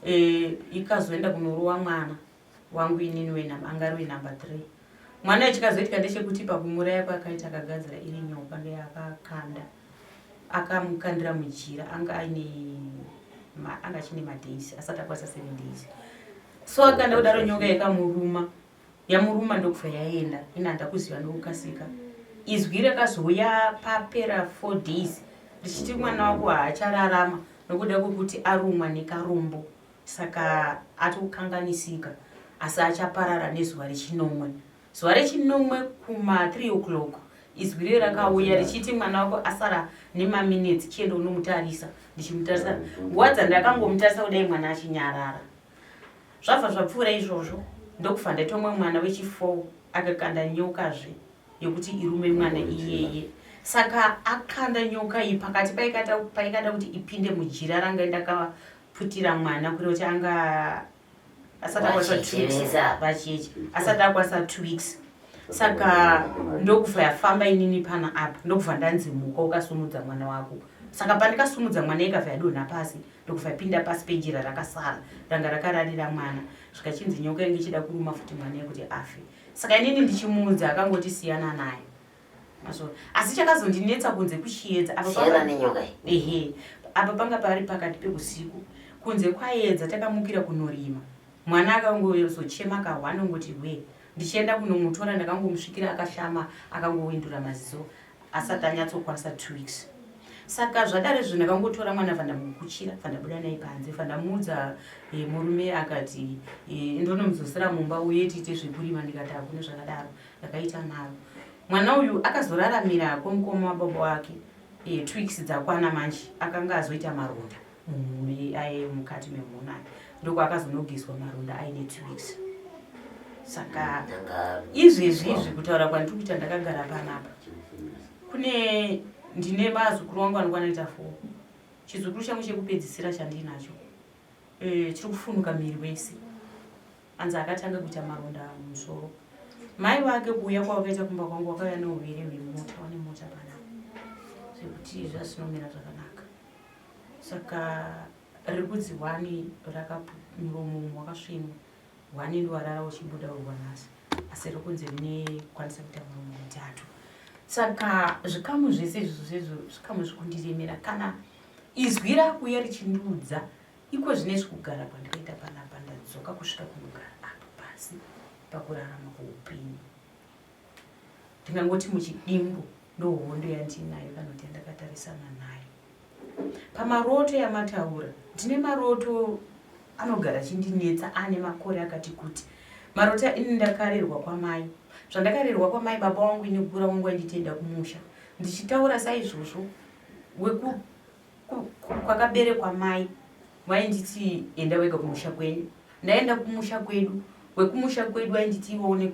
[SPEAKER 4] eh, ikazoenda kunorowa mwana wangu inini anga ari wenumber three mwana chikazoitika ndechekuti pakumuraya kwakaita akagadzira iri nyoka ndoyaakakanda akamukandira mujira anga aine anga achine madays asati akwanisa seven days so akanda kudaro nyoka yakamuruma yamuruma ndokubva yaenda ina handakuziva nokukasika izwi rakazouya papera four days richiti mwana wako haachararama nokuda kwekuti arumwa nekarombo saka atokanganisika asi achaparara nezuva rechinomwe Zuva rechinomwe kuma 3 o'clock izwi riye rakauya richiti mwana wako asara nemaminutes chienda unomutarisa ndichimutarisa nguva dzandakangomutarisa kudai mwana achinyarara zvabva zvapfuura izvozvo ndokufa ndaita umwe mwana wechi4 akakanda nyokazve yekuti irume mwana iyeye saka akanda nyoka iyi pakati paikada kuti ipinde mujira ranga ndakaputira mwana kureva kuti anga asati akwanisa two weeks vacheche asati akwanisa two weeks saka ndokubva yafamba inini pana apa ndokubva ndanzi muka ukasumudza mwana wako saka pandikasumudza mwana ikabva yadonha pasi ndokubva yapinda pasi pejira rakasara ranga rakararira mwana zvikachinzi nyoka inge ichida kuruma futi mwana yekuti afe saka inini ndichimuudza akangoti siyana naye Mazvo. Asi chakazondinetsa kunze kuchiedza apa
[SPEAKER 2] Siyana
[SPEAKER 4] panga
[SPEAKER 2] nenyoka iyi.
[SPEAKER 4] ehe apa panga pari pakati peusiku kunze kwaedza takamukira kunorima mwana akangozochema kahwani ongoti hwe ndichienda kunomutora ndakangomusvikira akashama akangowindura maziso asati anyatsokwanisa two weeks saka zvadaro izvo ndakangotora mwana bva ndamukuchira bva ndabuda naye panze bva ndamuudza eh, murume akati eh, ndonomudzosera mumba uye tiite zvekurima ndikati hakuna zvakadaro ndakaita nharo mwana uyu akazoraramira kwemukoma wababa wake e, two weeks dzakwana manje akanga azoita maronda mumhuri aye mukati memhuna aya ndoko akazonogezwa maronda aine two weeks saka izvezvi izvi kutaura kwandiri kuita ndakagara panapa kune ndine vazukuru vangu vanokwana ita four chizukuru changu chekupedzisira chandinacho e, chiri kufunuka miri wese Anzi akatanga kuita maronda mumusoro. Mai vake kuuya kwavakaita kumba kwangu vakauya neurwere hwemota, vane mota panapa zvekuti zvasinomira zvakanaka. Saka riri kunzi hwani muromo umu wakasvinwa, hwani ndowarara uchibuda urwa nhasi, asi riri kunzi rinekwanisa kuita muromo mutatu. Saka zvikamu zvese izvozvo zvezvo zvikamu zvikundiremera kana izwi rakuuya richindiudza Iko zvinezvi kugara kwandikaita panapa ndadzoka kusvika kunogara apo pasi pakurarama kwoupenyu. Ndingangoti muchidimbu ndohondo yandinayo kana kuti yandakatarisana nayo. Pamaroto yamataura ndine maroto Anogara achindinetsa ane makore akati kuti. Marota ini ndakarerwa kwamai. Zvandakarerwa kwamai baba wangu ini kukura wangu ainditi enda kumusha. Ndichitaura saizvozvo weku kwakaberekwa mai vainditi enda wega kumusha kwenyu. Ndaenda kumusha kwedu wekumusha kwedu vainditi iwe une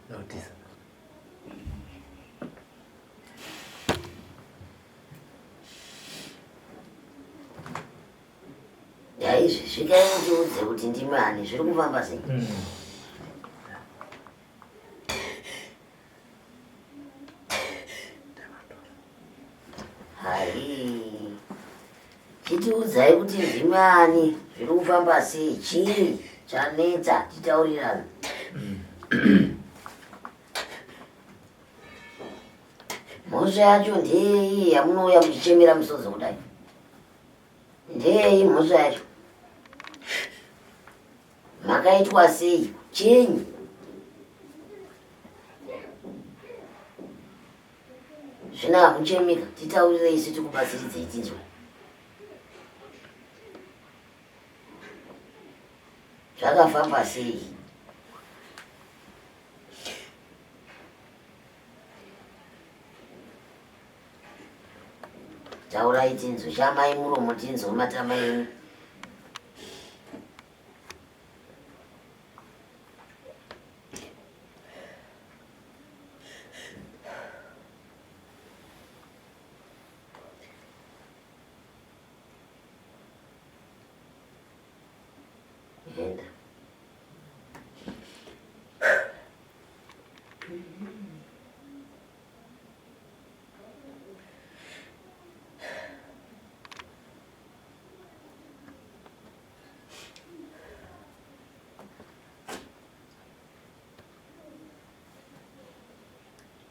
[SPEAKER 3] Notice.
[SPEAKER 2] Yaizvi svikai mutiudze kuti ndimi ani zviri kufamba sei? Hai. Chitiudzai kuti ndimi ani zviri kufamba sei chii chanetsa titaurirane. Mhosva yacho ndeyei yamunouya muchichemera misodzi kudai? Ndeyei mhosva yacho? Makaitwa sei? Chinyi? Zvino hamuchemika, titaurirei isu tikubatsiridzei tinzwe. Zvakafamba sei? Taurai tinzwe, shamai muromo tinzwe matama enyu. Enda.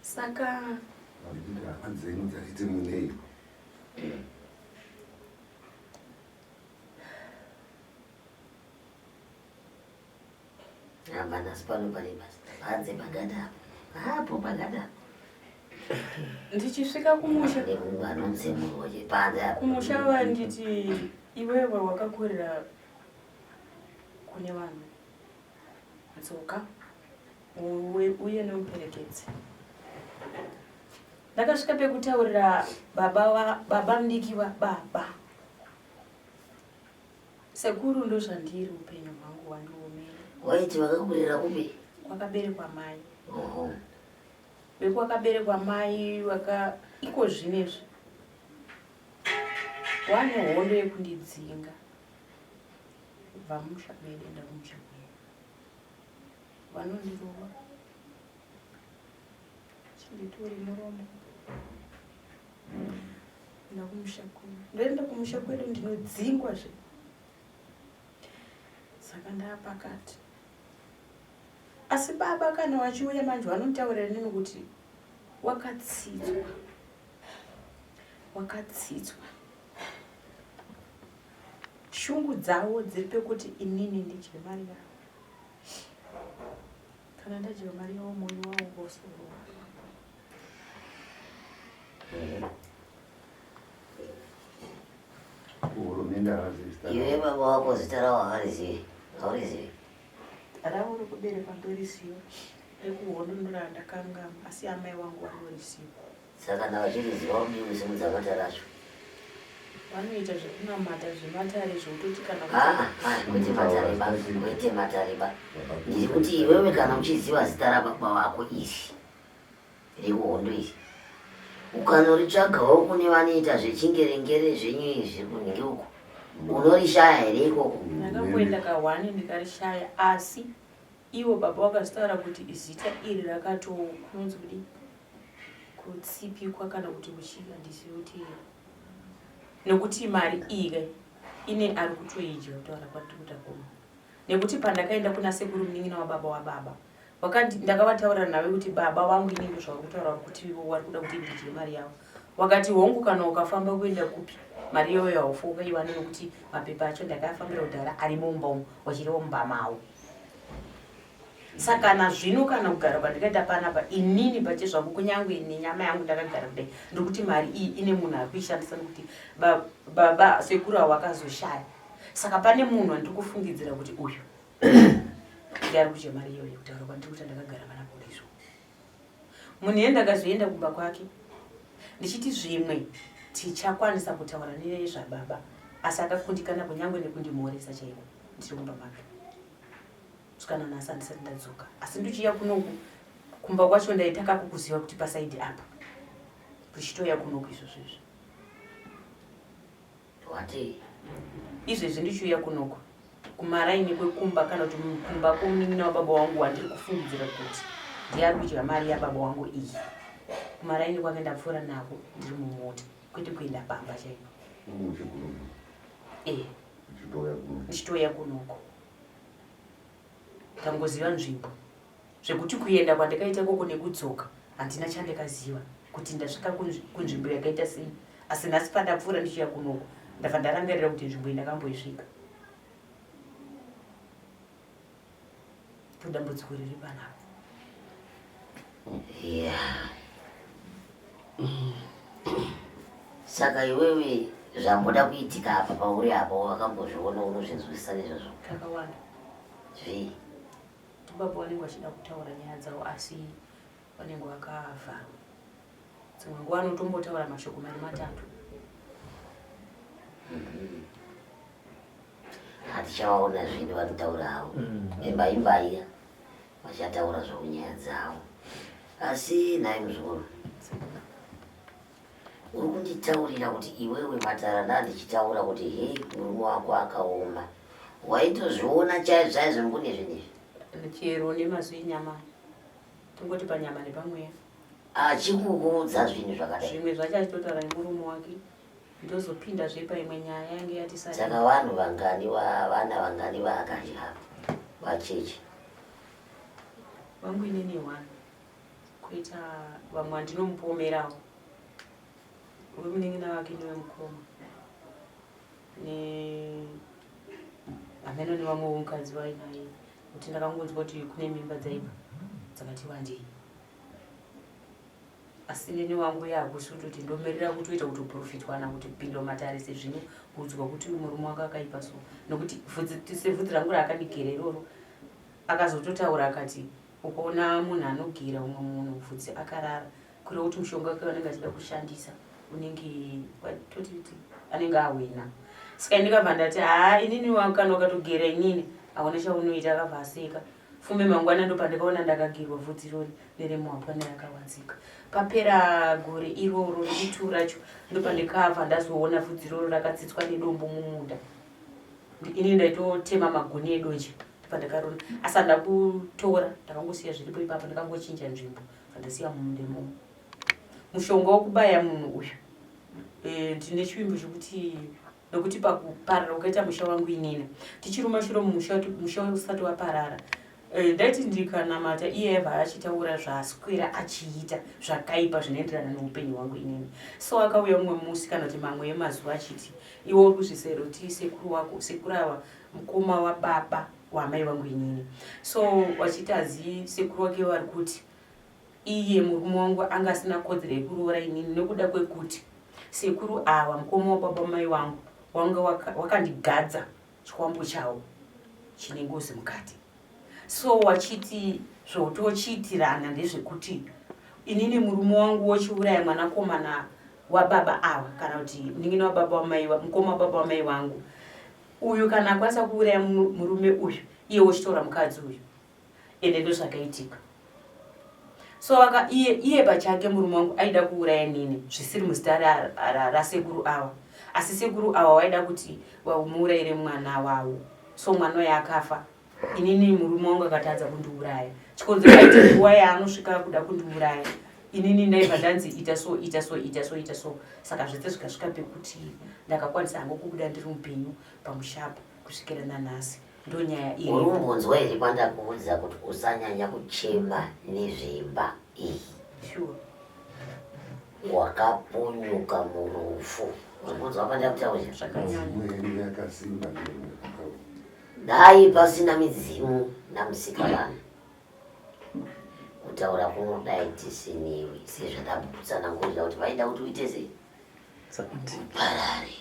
[SPEAKER 4] Saka
[SPEAKER 5] hama dzenyu dzaiti munei?
[SPEAKER 2] Hamba nhasi pano pane basa. Panze pagada apo. Apo pagada apo.
[SPEAKER 4] Ndichisvika kumusha.
[SPEAKER 2] Vanonzemurwa chepanze apo.
[SPEAKER 4] Kumusha vanditi iwewe wakakurira kune vanhu. Dzoka uye nemuperekedzi. Ndakasvika pekutaurira baba wa baba mudiki wa baba. Sekuru ndozvandiri upenyu hwangu hwandiomera.
[SPEAKER 2] Waiti vakakurira kupi?
[SPEAKER 4] Kwakaberekwa mai.
[SPEAKER 2] Oho.
[SPEAKER 4] Vekwakaberekwa mai vaka iko zvinezvi. Wane hondo yekundidzinga. Kubva musha medu enda kumusha kwedu. Vanondirova. Chinditori muromo. Enda kumusha kwedu. Ndoenda kumusha kwedu ndinodzingwa zve. Saka ndaapakati. Asi baba kana vachiuya manje vanotaurira nini kuti wakatsidzwa. Wakatsidzwa. Shungu dzavo dziri pekuti inini ndidye mari yavo. Kana ndadya mari yavo moyo wavo wosorowa.
[SPEAKER 5] Hurumende havazivi zita
[SPEAKER 2] Iwe
[SPEAKER 5] ravo.
[SPEAKER 2] baba wako zita ravo havarizivi. Haurizivi.
[SPEAKER 4] Ravo rekuberekwa ndoriziva, rekuhondo ndorandakanganwa asi amai vangu vanoriziva.
[SPEAKER 2] Saka kana vachiriziva udii kusimudza matare acho?
[SPEAKER 4] Vanoita zvekunamata zvematare zvekutoti kana
[SPEAKER 2] Ah, ah, kwete matare ba, kwete matare ba. Ndiri kuti iwewe kana uchiziva zita rababa vako iri rekuhondo iri ukanoritsvagawo kune vanoita zvechingerengere zvenyu izvi kunenge uko unorishaya here ikoko?
[SPEAKER 4] Ndakamboenda kahwani ndikarishaya asi ivo baba vakazotaura kuti zita iri rakato kunonzi kudii kutsipikwa kana kuti kuchii handizivi kuti nekuti mari iyi ka ine ari kutoidya kutaura kwatiri kuita kuno nekuti pandakaenda kuna sekuru munin'ina wababa wababa wakandi ndakavataurira nave kuti baba vangu ini ndozvavari kutaura kuti ivo vari kuda kuti ndidye mari yavo. Wakati hongu kana ukafamba kuenda kupi mari iyoyo haufi wakaiwana nekuti mapepa acho ndakafambira kudhara arimo mumba umu wachiriwo mumba mawo. Saka kana zvino kana kugara kwandikaita panapa inini pachezvangu kunyange nenyama yangu ndakagara kudai ndikuti mari iyi ine munhu ari kuishandisa nekuti baba sekuru avo vakazoshaya. Saka pane munhu andiri kufungidzira kuti uyu ndiye ari kudya mari iyoyo kutaura kwandiri kuita ndakagara panapa kudai zvo. Munhu iye ndakazoenda kumba kwake ndichiti zvimwe tichakwanisa kutaura nezvababa asi akakundikana kunyangwe nekundimhoresa chaiko ndiri kumba make kusvika nanhasi handisati ndadzoka asi ndichiya kunoku kumba kwacho ndaitaka kukuziva kuti pasaidi apa ndichitouya kunoku izvozvo izvi
[SPEAKER 2] Wati?
[SPEAKER 4] Izvezvi ndichiuya kunoku kumaraini kwekumba kana kuti kumba kwomunin'ina wababa wangu wandiri kufungidzira kuti ndiye ari kudya mari yababa wangu iyi. Kumaraini kwake ndapfuura nako ndiri mumota kwete kuenda pamba chaipo. Eh. Ndichitouya kunoku. Ndangoziva nzvimbo. Zvekuti kuenda kwandikaita ikoko nekudzoka handina chandakaziva kuti ndasvika kunzvimbo yakaita sei asi nhasi pandapfuura ndichiya kunoku ndabva ndarangarira kuti nzvimbo iyi ndakamboisvika. Ndodambudziko riri panapa.
[SPEAKER 2] Yeah. Saka iwewe zvamboda kuitika apa pauri apa wakambozviona unozvinzwisisa nezvazvo?
[SPEAKER 4] Kakawanda.
[SPEAKER 2] Zvii?
[SPEAKER 4] Baba vanenge vachida kutaura nyaya dzavo asi vanenge vakavharwa. Dzimwe nguva anotombotaura mashoko mari matatu.
[SPEAKER 2] Hatichavaona zvino vanotaura havo. Imba imba iya vachataura zvavo nyaya dzavo. Asi nhai muzukuru. Uri kunditaurira kuti iwewe matara ndandichitaura kuti hei murume wako akaoma. Waitozviona chaizvo chaizvo kune zvinhu izvi.
[SPEAKER 4] Chero nemazwi enyama tongoti panyama nepamweya.
[SPEAKER 2] Achikukuudza zvinhu zvakadai.
[SPEAKER 4] Zvimwe zvacho achitotaura nemurume wake ndozopinda zve paimwe nyaya yange yati
[SPEAKER 2] sari. Saka vanhu vangani vana vangani vaakadya vacheche?
[SPEAKER 4] Vangu inini one. Koita vamwe vandinomupomerawo wemunin'ina wake newemukoma ne hameno nevamwe vomukadzi vainaye kuti ndakangonzwa kuti kune mimba dzaibva dzakati wandei asi neni wangu yakusi kutoti ndomirira kutoita kutoprofitwa na kuti pinda matare sezvino kuudzwa kuti murume wake akaipa so nokuti sevhudzi rangu raakandigera iroro akazototaura akati Ukaona munhu anogera umwe munhu bvudzi akarara kureva kuti mushonga wake wanenge achida kushandisa unenge totiti anenge ahwina. Saka ndikabva ndati haa inini kana ukatogera inini hauna chaunoita akabva aseka. Fume mangwana ndopandikaona ndakagerwa bvudzi irori neremuhapwa rakawanzika. Papera gore iroro rechitu racho ndopandikabva ndazoona bvudzi iroro rakatsitswa nedombo mumunda. Ini ndaitotema magoni edonje pandakarona asi handina kutora ndakangosiya zviripo ipapo ndakangochinja nzvimbo zvandasiya mumunda imomo mushonga wokubaya munhu uyu eh, ndine chivimbo chekuti nokuti pakuparara ukaita musha wangu inini tichiruma shuro musha usati waparara eh, ndaiti ndikanamata iye aiva achitaura zvaaswera achiita zvakaipa zvinoenderana neupenyu hwangu inini so akauya mumwe musi kana kuti mamwe emazuva achiti iwe uri kuzvisero ti sekuru wako sekuru ava mukoma wababa wamai vangu inini so wachiti azi sekuru wake vari kuti iye murume wangu anga asina kodzero yekuroora inini nekuda kwekuti sekuru ava mukoma wababa mai wangu wanga wakandigadza chikwambo chawo chine ngozi mukati so wachiti zvotochiitirana ndezvekuti inini murume wangu wochiuraya mwanakomana wababa ava kana kuti munin'ina wababa wamai mukoma wababa wamai vangu uyu kana akwanisa kuuraya murume uyu iye wochitora mukadzi uyu ende ndozvakaitika so aka iye iye pachake murume wangu aida kuuraya nini zvisiri muzita rasekuru ava asi sekuru ava waida kuti vamuurayire mwana wavo so mwana uyo akafa inini murume wangu akatadza kundiuraya chikonzero aiti nguva yaanosvika kuda kundiuraya inini ndaibva ndanzi ita so ita so ita so ita so saka zvese zvikasvika pekuti ndakakwanisa hangu kubuda ndiri mupenyu pamushapa kusvikira nanhasi ndonyaya
[SPEAKER 2] iri urumbonzwa here kwandakuudza kuti usanyanya kuchema nezvemba iyi
[SPEAKER 4] sure.
[SPEAKER 2] Wakapunyuka murufu. Urikunzwa pandakutaura?
[SPEAKER 4] Zvakanyanya.
[SPEAKER 5] Midzimu yedu yakasimba ndiyo yakataura.
[SPEAKER 2] Dai pasina midzimu namusikavanhu. Kutaura kunodai tisiniwi sezvandakutsanangurira kuti vaida kuti uite sei? Uparare.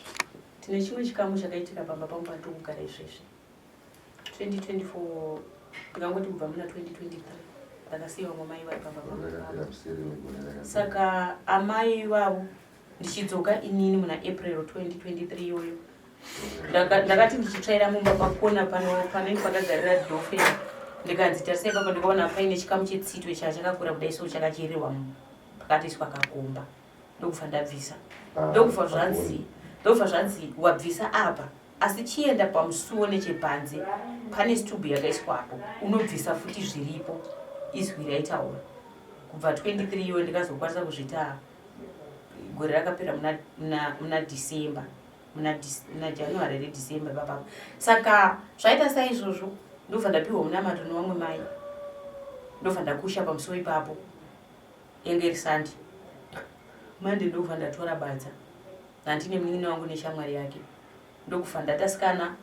[SPEAKER 4] Tine chimwe chikamu chakaitika pamba pangu pandiri kugara izvezvi. 2024 ndikangoti kubva muna 2023 ndakasiya vamwe mai vari pamba pangu. Saka amai ivavo ndichidzoka inini muna April 2023 iyoyo ndakati ndichitsvaira mumba pakona pano panenge pakagarira dofe ndikanzi tarisai papa ndikaona paine chikamu chetsitwe chachakakura kudai so chakachererwa pakatoiswa kakomba ndokubva ndabvisa ah, ndokubva zvanzi ndokubva zvanzi wabvisa apa asi chienda pamusuwo nechepanze pane stubhu yakaiswapo unobvisa futi zviripo izwi raitaura kubva 23 iyoyo ndikazokwanisa kuzviita gore rakapera muna, muna, muna december muna January reDecember ipapapa saka zvaita saizvozvo ndobva ndapiwa munamato nevamwe mai ndobva ndakusha pamusuwo ipapo yenge iri Sunday Monday ndobva ndatora badza nandine munin'ina wangu neshamwari yake ndokufa ndatasikana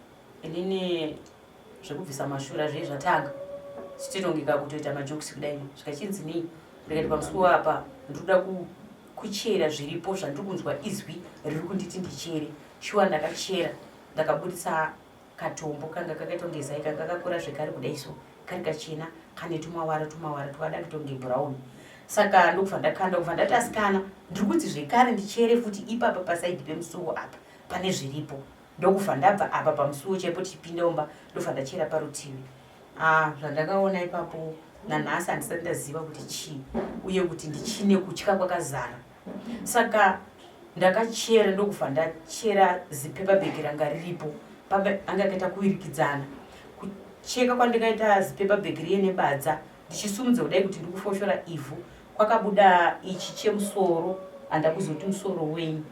[SPEAKER 4] inini zvekubvisa mashura zviye zvatanga tichitongeka kutoita majokisi kudai zvikachinzi nei ndikati pamusuwo apa ndinoda kuchera zviripo zvandiri kunzwa izwi riri kunditi ndichere shuwa ndakachera ndakabudisa katombo kanga kakaita kunge zai kanga kakura zvekare kudai so kari kachena kane tumawara tumawara twakada kuita kunge brown saka ndokubva ndakanda kubva ndati asikana ndiri kunzi zvekare ndichere futi ipapa pasaidi pemusuwo apa pane zviripo ndokubva ndabva apa pamusuwo chaipo tichipinda umba ndobva ndachera parutivi ah zvandakaona ipapo nanhasi handisati ndaziva kuti chii uye kuti ndichine kutya kwakazara saka ndakachera ndokubva ndachera zipepa bhegi ranga riripo anga akaita kuirikidzana kucheka kwandikaita zipepa bhegi riye nebadza ndichisumudza kudai kuti ndikufoshora ivhu kwakabuda ichi chemusoro handakuzoti musoro wenyu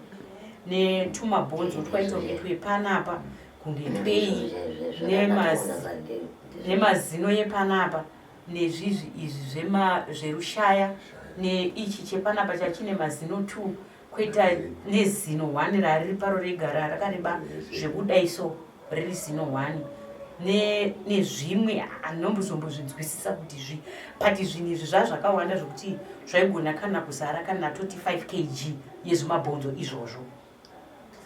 [SPEAKER 4] netumabhonzo twaita kunge twepanapa kunge twei nemazino yepanapa nezvizvi izvi zverushaya neichi chepanapa chachine mazino two kwoita nezino one rariri paro rega rakareba zvekudai so riri zino one nezvimwe anombozvombozvinzwisisa kuti zvi but zvinhu izvi zvazvakawanda zvekuti zvaigona kana kuzara kana toti 5 kg yezvimabhonzo izvozvo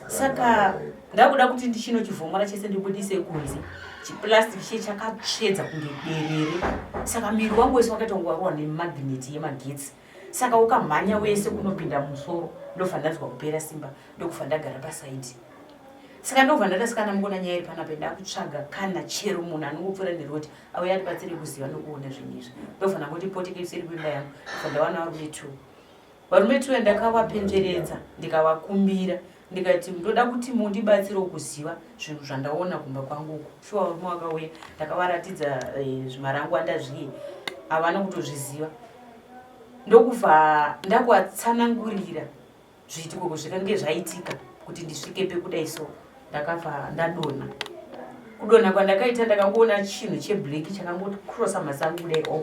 [SPEAKER 4] saka ndakuda kuti ndichinochivhomora chese ndibudise kunze chiplastic chiye chakatsvedza kunge derere saka miri wangu wese wakaita kunge warohwa nemagneti yemagetsi saka ukamhanya wese kunopinda musoro ndobva ndanzwa kupera simba ndokubva ndagara pasaidi saka ndobva ndatasikana mukona nyaya iri panapa ndakutsvaga kana chero munhu anongopfuura neroti auya atibatsire kuziva nokuona zvinhu izvi ndobva ndangoti poteke seri kuimba yangu ndobva ndawana varume two Varume tuya ndakavapenjeredza ndikavakumbira ndikati ndoda kuti mundibatsirewo kuziva zvinhu zvandaona kumba kwangu uku. Shuwa varume vakauya ndakavaratidza eh, zvimarangwanda zviye havana kutozviziva ndokubva ndakuvatsanangurira zviitiko zvikange zvaitika kuti ndisvike pekudai so ndakabva ndadonha kudonha kwandakaita ndakangoona chinhu cheblack chakangocrossa masango kudai o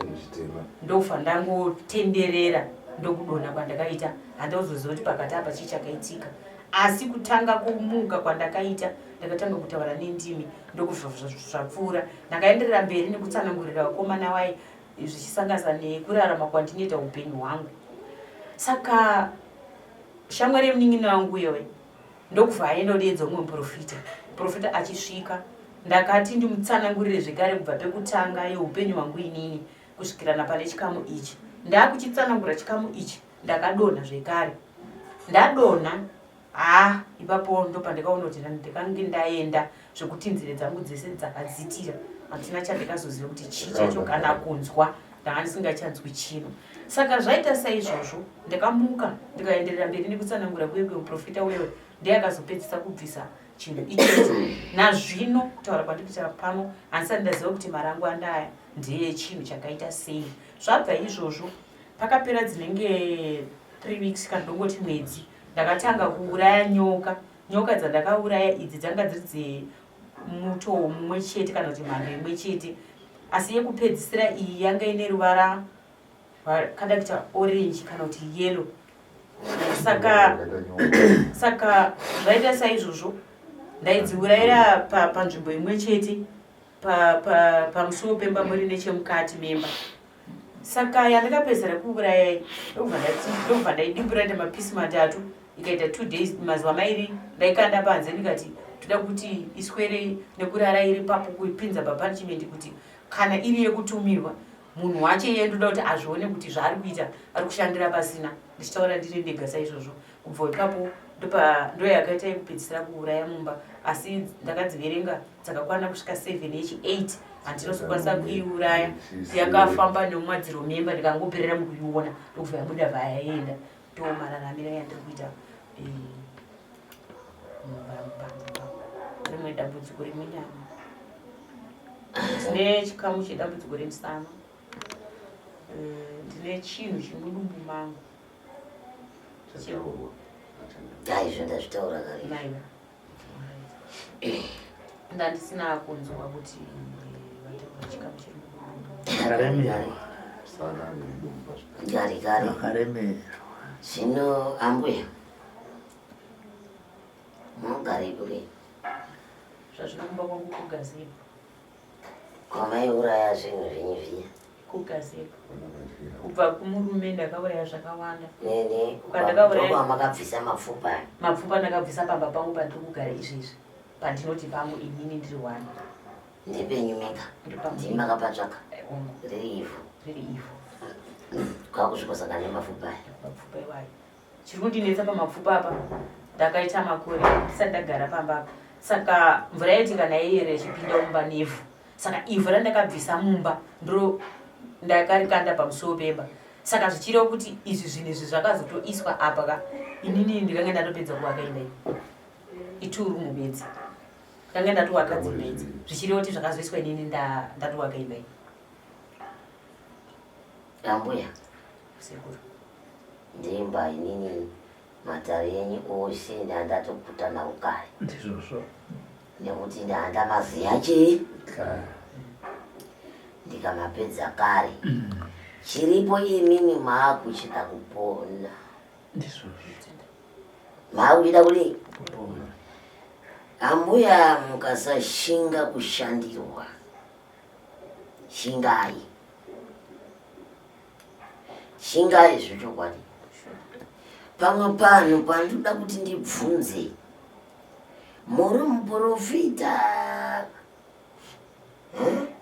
[SPEAKER 4] ndokufa ndangotenderera ndokudonha kwandakaita handakuzoziva kuti pakati apa chii chakaitika asi kutanga kumuka kwandakaita ndakatanga kutaura nendimi ndokubva zvapfuura ndakaenderera mberi nekutsanangurira vakomana waye zvichisanganisa nekurarama kwandinoita upenyu hwangu saka shamwari yemunin'ina wangu uyoyo ndokubva aenda kudeedza umwe muprofita muprofita achisvika ndakati ndimutsanangurire zvekare kubva pekutanga yeupenyu hwangu inini kusvikirana pane chikamu ichi ndakuchitsanangura chikamu ichi ndakadonha zvekare ndadonha haa ipapo ndopandikaona kuti ndikange ndaenda zvekuti nzeve dzangu dzese dzakadzitira handina chandikazoziva kuti chii chacho kana kunzwa ndanga ndisingachanzwi chino saka zvaita saizvozvo ndakamuka ndikaenderera mberi nekutsanangura kuye kwemuprofita uyo ndiye akazopedzisa kubvisa chinhu ichocho nazvino kutaura kwandikuita pano handisati ndaziva kuti marangu andaya ndeye chinhu chakaita sei zvabva izvozvo pakapera dzinenge three weeks kana ndongoti mwedzi ndakatanga kuuraya nyoka nyoka dzandakauraya idzi dzanga dziri dzemutowo mumwe chete kana kuti mhando imwe chete asi yekupedzisira iyi yanga ine ruvara rwakada kuita orange kana kuti yellow Saka saka zvaita saizvozvo ndaidziurayira panzvimbo imwe chete pamusuwo pemba muri nechemukati memba. Saka yandakapedzera kuuraya ndobva ndati ndobva ndaidimbura ita mapisi matatu ikaita 2 days mazuva mairi ndaikanda panze ndikati toda kuti iswere nekurara iri papo kuipinza papunishment kuti kana iri yekutumirwa munhu wacho iye ndoda kuti azvione kuti zvaari kuita ari kushandira pasina ndichitaura ndiri ndega saizvozvo kubva ipapo ndoyakaita yekupedzisira kuuraya mumba asi ndakadziverenga dzakakwana kusvika 7 yechi 8 handinozokwanisa kuiuraya yakafamba nemumadziro memba ndikangoperera mukuiona ndokubva yabuda vhayaenda ndomararamiro yandiri kuita eh, rimwe dambudziko remunyama ndine chikamu chedambudziko remusana eh, ndine chinhu chiri mudumbu mangu
[SPEAKER 2] Izvo ndazvitaura kare.
[SPEAKER 4] Ndandisina kunzwa kuti vataura chikamu chiri mudumbu.
[SPEAKER 3] Akaremerwa.
[SPEAKER 2] Kare kare.
[SPEAKER 3] Akaremerwa.
[SPEAKER 2] Zvino ambuya munogarepi ke?
[SPEAKER 4] Zvazvino kumba kwangu kugazebo.
[SPEAKER 2] Kwamaiuraya zvinhu zvenyu zviya?
[SPEAKER 4] Kugazebo. Kubva kumurume ndakauraya zvakawanda.
[SPEAKER 2] Nene
[SPEAKER 4] Kwandakauraya-
[SPEAKER 2] makabvisa mapfupa.
[SPEAKER 4] Mapfupa ndakabvisa pamba pangu pandiri kugara izvezvi. Pandinoti pangu inini ndiri one.
[SPEAKER 2] Ndepenyu mega.
[SPEAKER 4] Ndepangu.
[SPEAKER 2] Ndimi makapatsvaka.
[SPEAKER 4] Eh, hongu.
[SPEAKER 2] Riri ivhu.
[SPEAKER 4] Riri ivhu.
[SPEAKER 2] Kwakusvikosangana nemapfupa aya.
[SPEAKER 4] Mapfupa iwayo. Chiri kundinetsa pamapfupa apa ndakaita makore ndisati ndagara pamba apa saka mvura yaiti kana yaiyera ichipinda mumba nevhu saka ivhu randakabvisa mumba ndiro ndakarikanda pamusuwo pemba saka zvichireva kuti izvi zvinhu izvi zvakazotoiswa apa ka inini ndikanga ndatopedza kuvaka imba iyi iturumu bedzi ndanga ndatovaka dzimba idzi zvichireva kuti zvakazoiswa inini ndatovaka imba iyi
[SPEAKER 2] Ambuya.
[SPEAKER 4] Sekuru.
[SPEAKER 2] Ndimba inini matare enyu ose ndandatoguta nawo kare.
[SPEAKER 3] Ndizvozvo.
[SPEAKER 2] Nekuti ndandamaziya chii?
[SPEAKER 3] Kare.
[SPEAKER 2] Ndikamapedza kare. Chiripo imimi maakuchida kupona.
[SPEAKER 3] Ndizvozvo.
[SPEAKER 2] Maakuchida kudii?
[SPEAKER 3] Kupona.
[SPEAKER 2] Ambuya mukasashinga kushandirwa. Shingai. Shingai zvechokwadi. Pamwe panhu pandinoda kuti ndibvunze. Muri muprofita.
[SPEAKER 4] Huh?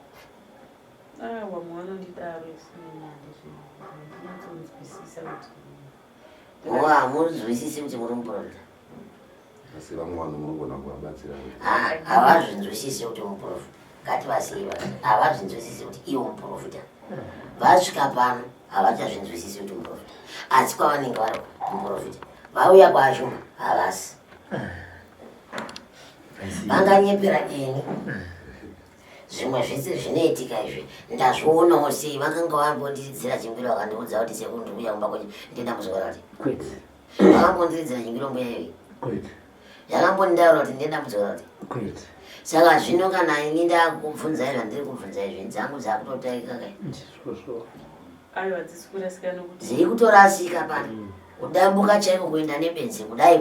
[SPEAKER 4] Ah, vamwe vanondidaro isinini handinyatsonzwisisa kuti
[SPEAKER 2] Oh, hamunzwisisi kuti muri muprofita.
[SPEAKER 5] Asi vamwe vanhu munogona kuvabatsira.
[SPEAKER 2] Havazvinzwisisi kuti muprofita. Ngativasiye vati havazvinzwisisi kuti iwo muprofita. Vasvika pano havachazvinzwisisi kuti muprofita. Asi kwavanenge vari muprofita. Vauya kwaShumba havasi. Vanganyepera ini. Zvimwe zvese zvinoitika izvi ndazvionawo sei vakanga vambondiridzira chingwiro vakandiudza kuti sekuru ndikuuya kumba kwenyu ndine dambudziko rakati.
[SPEAKER 3] Kwete.
[SPEAKER 2] Vakambondiridzira chingwiro mbuya iyoyi.
[SPEAKER 3] Kwete.
[SPEAKER 2] Yakambonditaura kuti ndine dambudziko rakati.
[SPEAKER 3] Kwete.
[SPEAKER 2] Saka zvino kana ini ndakubvunzai zvandiri kubvunza izvi dzangu dzakutotaika kai.
[SPEAKER 3] Ndizvozvo.
[SPEAKER 4] Aiwa dzisi kurasika nokuti.
[SPEAKER 2] Dziri kutorasika pano. Kudambuka chaiko kuenda nebenzi kudai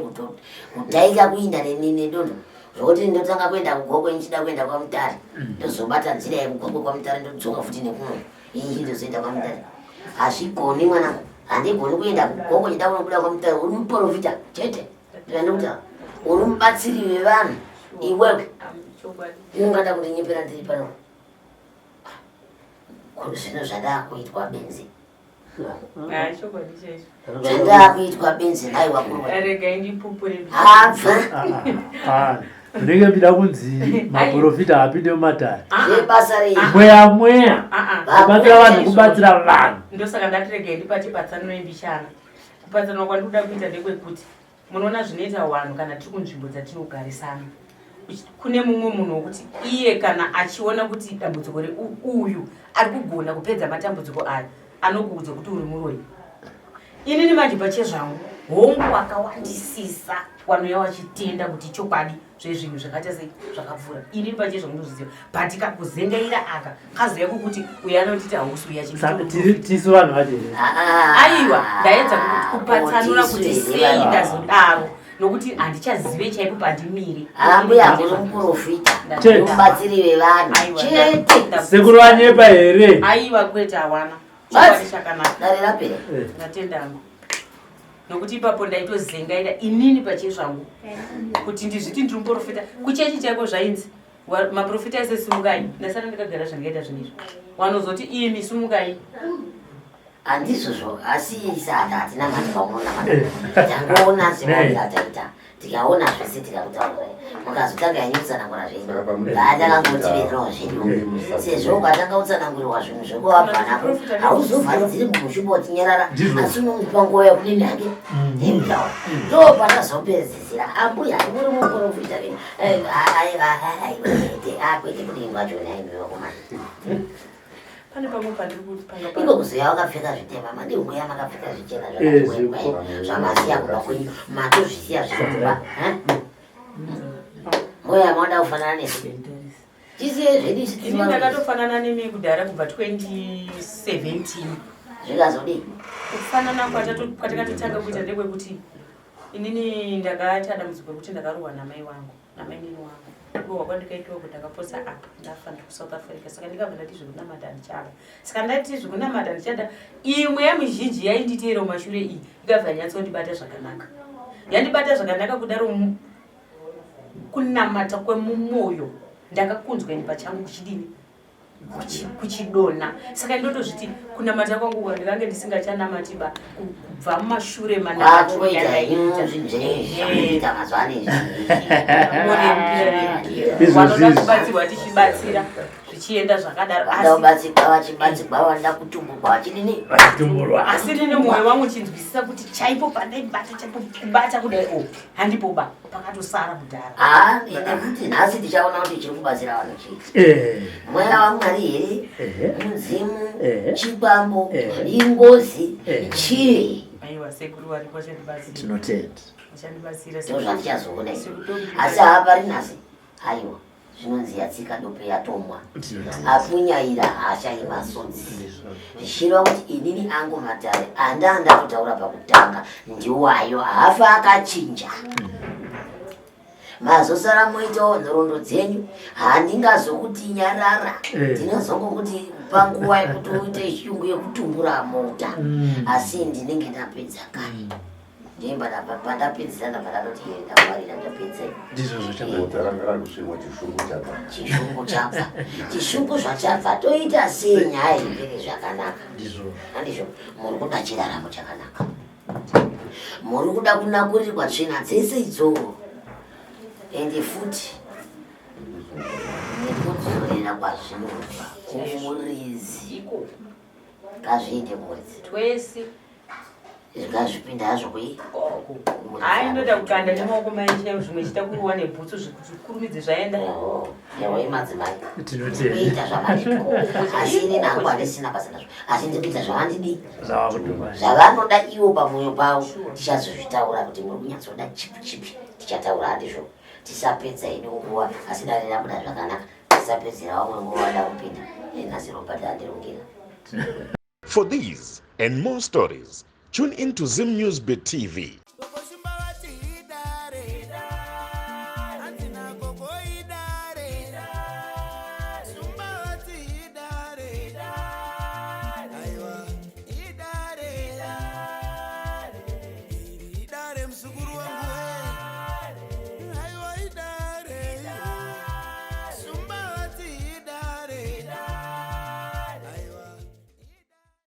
[SPEAKER 2] kutaika kuinda nedondo zvokuti ndotanga kuenda kugokwe ndichida kuenda kwamutare ndozobata nzira yekugokwe kwamutare ndodzoka futi nekuno iyi ndozoenda kwamutare hazvigoni mwanangu handigoni kuenda kugokwe chida kunobuda kwamutare uri muprofita chete ndikandikuta uri mubatsiri wevanhu iwewe ungada kundinyepera ndiri pano zvino zvandakuitwa benzi Zvandakuitwa benzi nhai wakuru.
[SPEAKER 4] Regai ndipupure.
[SPEAKER 2] Habva.
[SPEAKER 3] Ndinenge ndida kunzi maprofita haapinde mumatare.
[SPEAKER 2] Zvebasa rei?
[SPEAKER 3] Mweya mweya. Kubatsira vanhu kubatsira vanhu.
[SPEAKER 4] Ndosaka ndati regai ndipati patsanure mbichana. Kupatsanura kwandikuda kuita ndekwekuti Munoona zvinoita wanhu kana tiri kunzvimbo dzatinogarisana. Kune mumwe munhu wokuti iye kana achiona kuti dambudziko reuyu ari kugona kupedza matambudziko aya anokuudza kuti uri muroyi. Inini manje pachezvangu hongu wakawandisisa wanouya wachitenda kuti chokwadi. zvezvinhu zvakaita sei zvakapfuura ini pache zvandozviziva but kakuzengaira aka kazoya kukuti uyo anotiti hausi uya
[SPEAKER 3] tisu vanhu vacho here
[SPEAKER 4] aiwa ndaedza kupatsanura kuti sei ndazodaro nokuti handichazive chaipo pandimire
[SPEAKER 2] ambuya muri muprofita mubatsiri vevanhu chete
[SPEAKER 3] sekuru vanyepa here
[SPEAKER 4] aiwa kwete hawana chokwadi chakanaka
[SPEAKER 2] dare rapera
[SPEAKER 3] eh.
[SPEAKER 4] ndatenda hangu nokuti ipapo ndaitozengaira inini pachezvangu kuti ndizviti ndiri muprofita kuchechi chaiko zvainzi maprofita ese simukai ndasara ndikagara zvangaita zvinhu izvi wanozoti imi simukai
[SPEAKER 2] handizvozvo asi isaka hatina mati pamunonamata eh. tangoona semaonero ataita tikaona zvese tikakutaurirai mukazotanga henyu kutsanangura zvenyu vaatakangotibirirawo zvedu sezvo ukatanga kutsanangurirwa zvinhu zvekuvabva nako hauzovharidziri mumushupa uchinyarara asi unomupa nguva yekudini hake yekutaura mm. ndo panazopedzisira ambuya muri muprofita eh, kwete kudini kwacho naimi vakomana
[SPEAKER 4] pane pamwe pandiri kupanga
[SPEAKER 2] iko kuzoya wakapfeka zvitema madii kuya makapfeka zvichena zvakati zvamasiya kumba kwenyu matozvisiya zvirikumba moya mauda kufanana nesu tisiye zvedu isu
[SPEAKER 4] ini ndakatofanana nemi kudhara kubva 2017
[SPEAKER 2] zvikazodii
[SPEAKER 4] kufanana kwatakatotanga kuita ndekwekuti inini ndakaita dambudziko rekuti ndakarohwa namai wangu namainini wangu kurohwa kwandikaitwa uku ndakapotsa apa ndafa ndiri kusouth africa saka ndikabva ndati zvekunamata handichada saka ndati zvekunamata handichada iyi mweya mizhinji yainditeera mumashure iyi ikabva yanyatsondibata zvakanaka yandibata zvakanaka kudaro kunamata kwemumoyo ndakakunzwa ini pachangu kuchidini kuchidonha saka ndotozviti kunamata kwangu ndikange ndisingachanamati ba kubva mumashure manavanoda kubatsirwa tichibatsira zvichienda zvakadaro
[SPEAKER 2] vachibatsirwa vanoda kutumburwa vachidini
[SPEAKER 4] asi nini mwoyo wangu chinzwisisa kuti chaipo pandaibata chaipo kubata kudai o handipo ba pakatosara kudhara
[SPEAKER 2] haa nekuti nhasi tichaona kuti chiri kubatsira vanhu chii
[SPEAKER 3] eh.
[SPEAKER 2] mweya wamwari here mudzimu chikwambo ingozi chii
[SPEAKER 4] aiwa sekuru varipo vachandibatsira
[SPEAKER 3] tinotenda
[SPEAKER 4] vachandibatsira
[SPEAKER 2] ndozvatichazoona asi haapari nhasi aiwa zvinonzi yatsika dope yatomwa apunyaira hasha yemasodzi zvichireva kuti inini angu matare andanda kutaura pakutanga ndiwayo haafa akachinja mazosara moitawo nhoroondo dzenyu handingazokuti nyarara eh. ndinozongokuti panguva yekuti uite shungu yekutumbura mota mm. asi ndinenge ndapedza kare mm. Ndimba pandapedzisa ndabva ndatoti iye ndangwarira ndapedza.
[SPEAKER 3] Ndizvo zvachabva.
[SPEAKER 5] Bota ranga rakusvinwa chishungu chabva.
[SPEAKER 2] Chishungu chabva. Chishungu zvachabva toita sei nyaya ipere zvakanaka.
[SPEAKER 3] Ndizvo.
[SPEAKER 2] Handizvo muri kuda chiraramo chakanaka. Muri kuda kunakurirwa tsvina dzese idzo. Ende futi nekudzorera kwazvinobva kumuridzi. Ngazviende kumuridzi.
[SPEAKER 4] Twese.
[SPEAKER 2] Ngazvipinda hazvo kui.
[SPEAKER 4] Hayi ndoda kukanda nemaoko maisha zvimwe chita kurowa nebhutsu zvikukurumidze zvaenda.
[SPEAKER 2] Yawo imadzimai.
[SPEAKER 3] Tinotenda.
[SPEAKER 2] Kuita zvavandidi. Asi ini nangu handisina basa nazvo. Asi ndiri kuita zvavandidi. Zvavanoda ivo pamwoyo pavo tichazozvitaura kuti muri kunyatsoda chipi chipi tichataura handizvo. Tisapedza hedu nguva asi dare rabuda zvakanaka. Tisapedzera vamwe nguva vada kupinda. Nhasi Robert andirungira.
[SPEAKER 1] For these and more stories, tune in to Zim News Bit TV.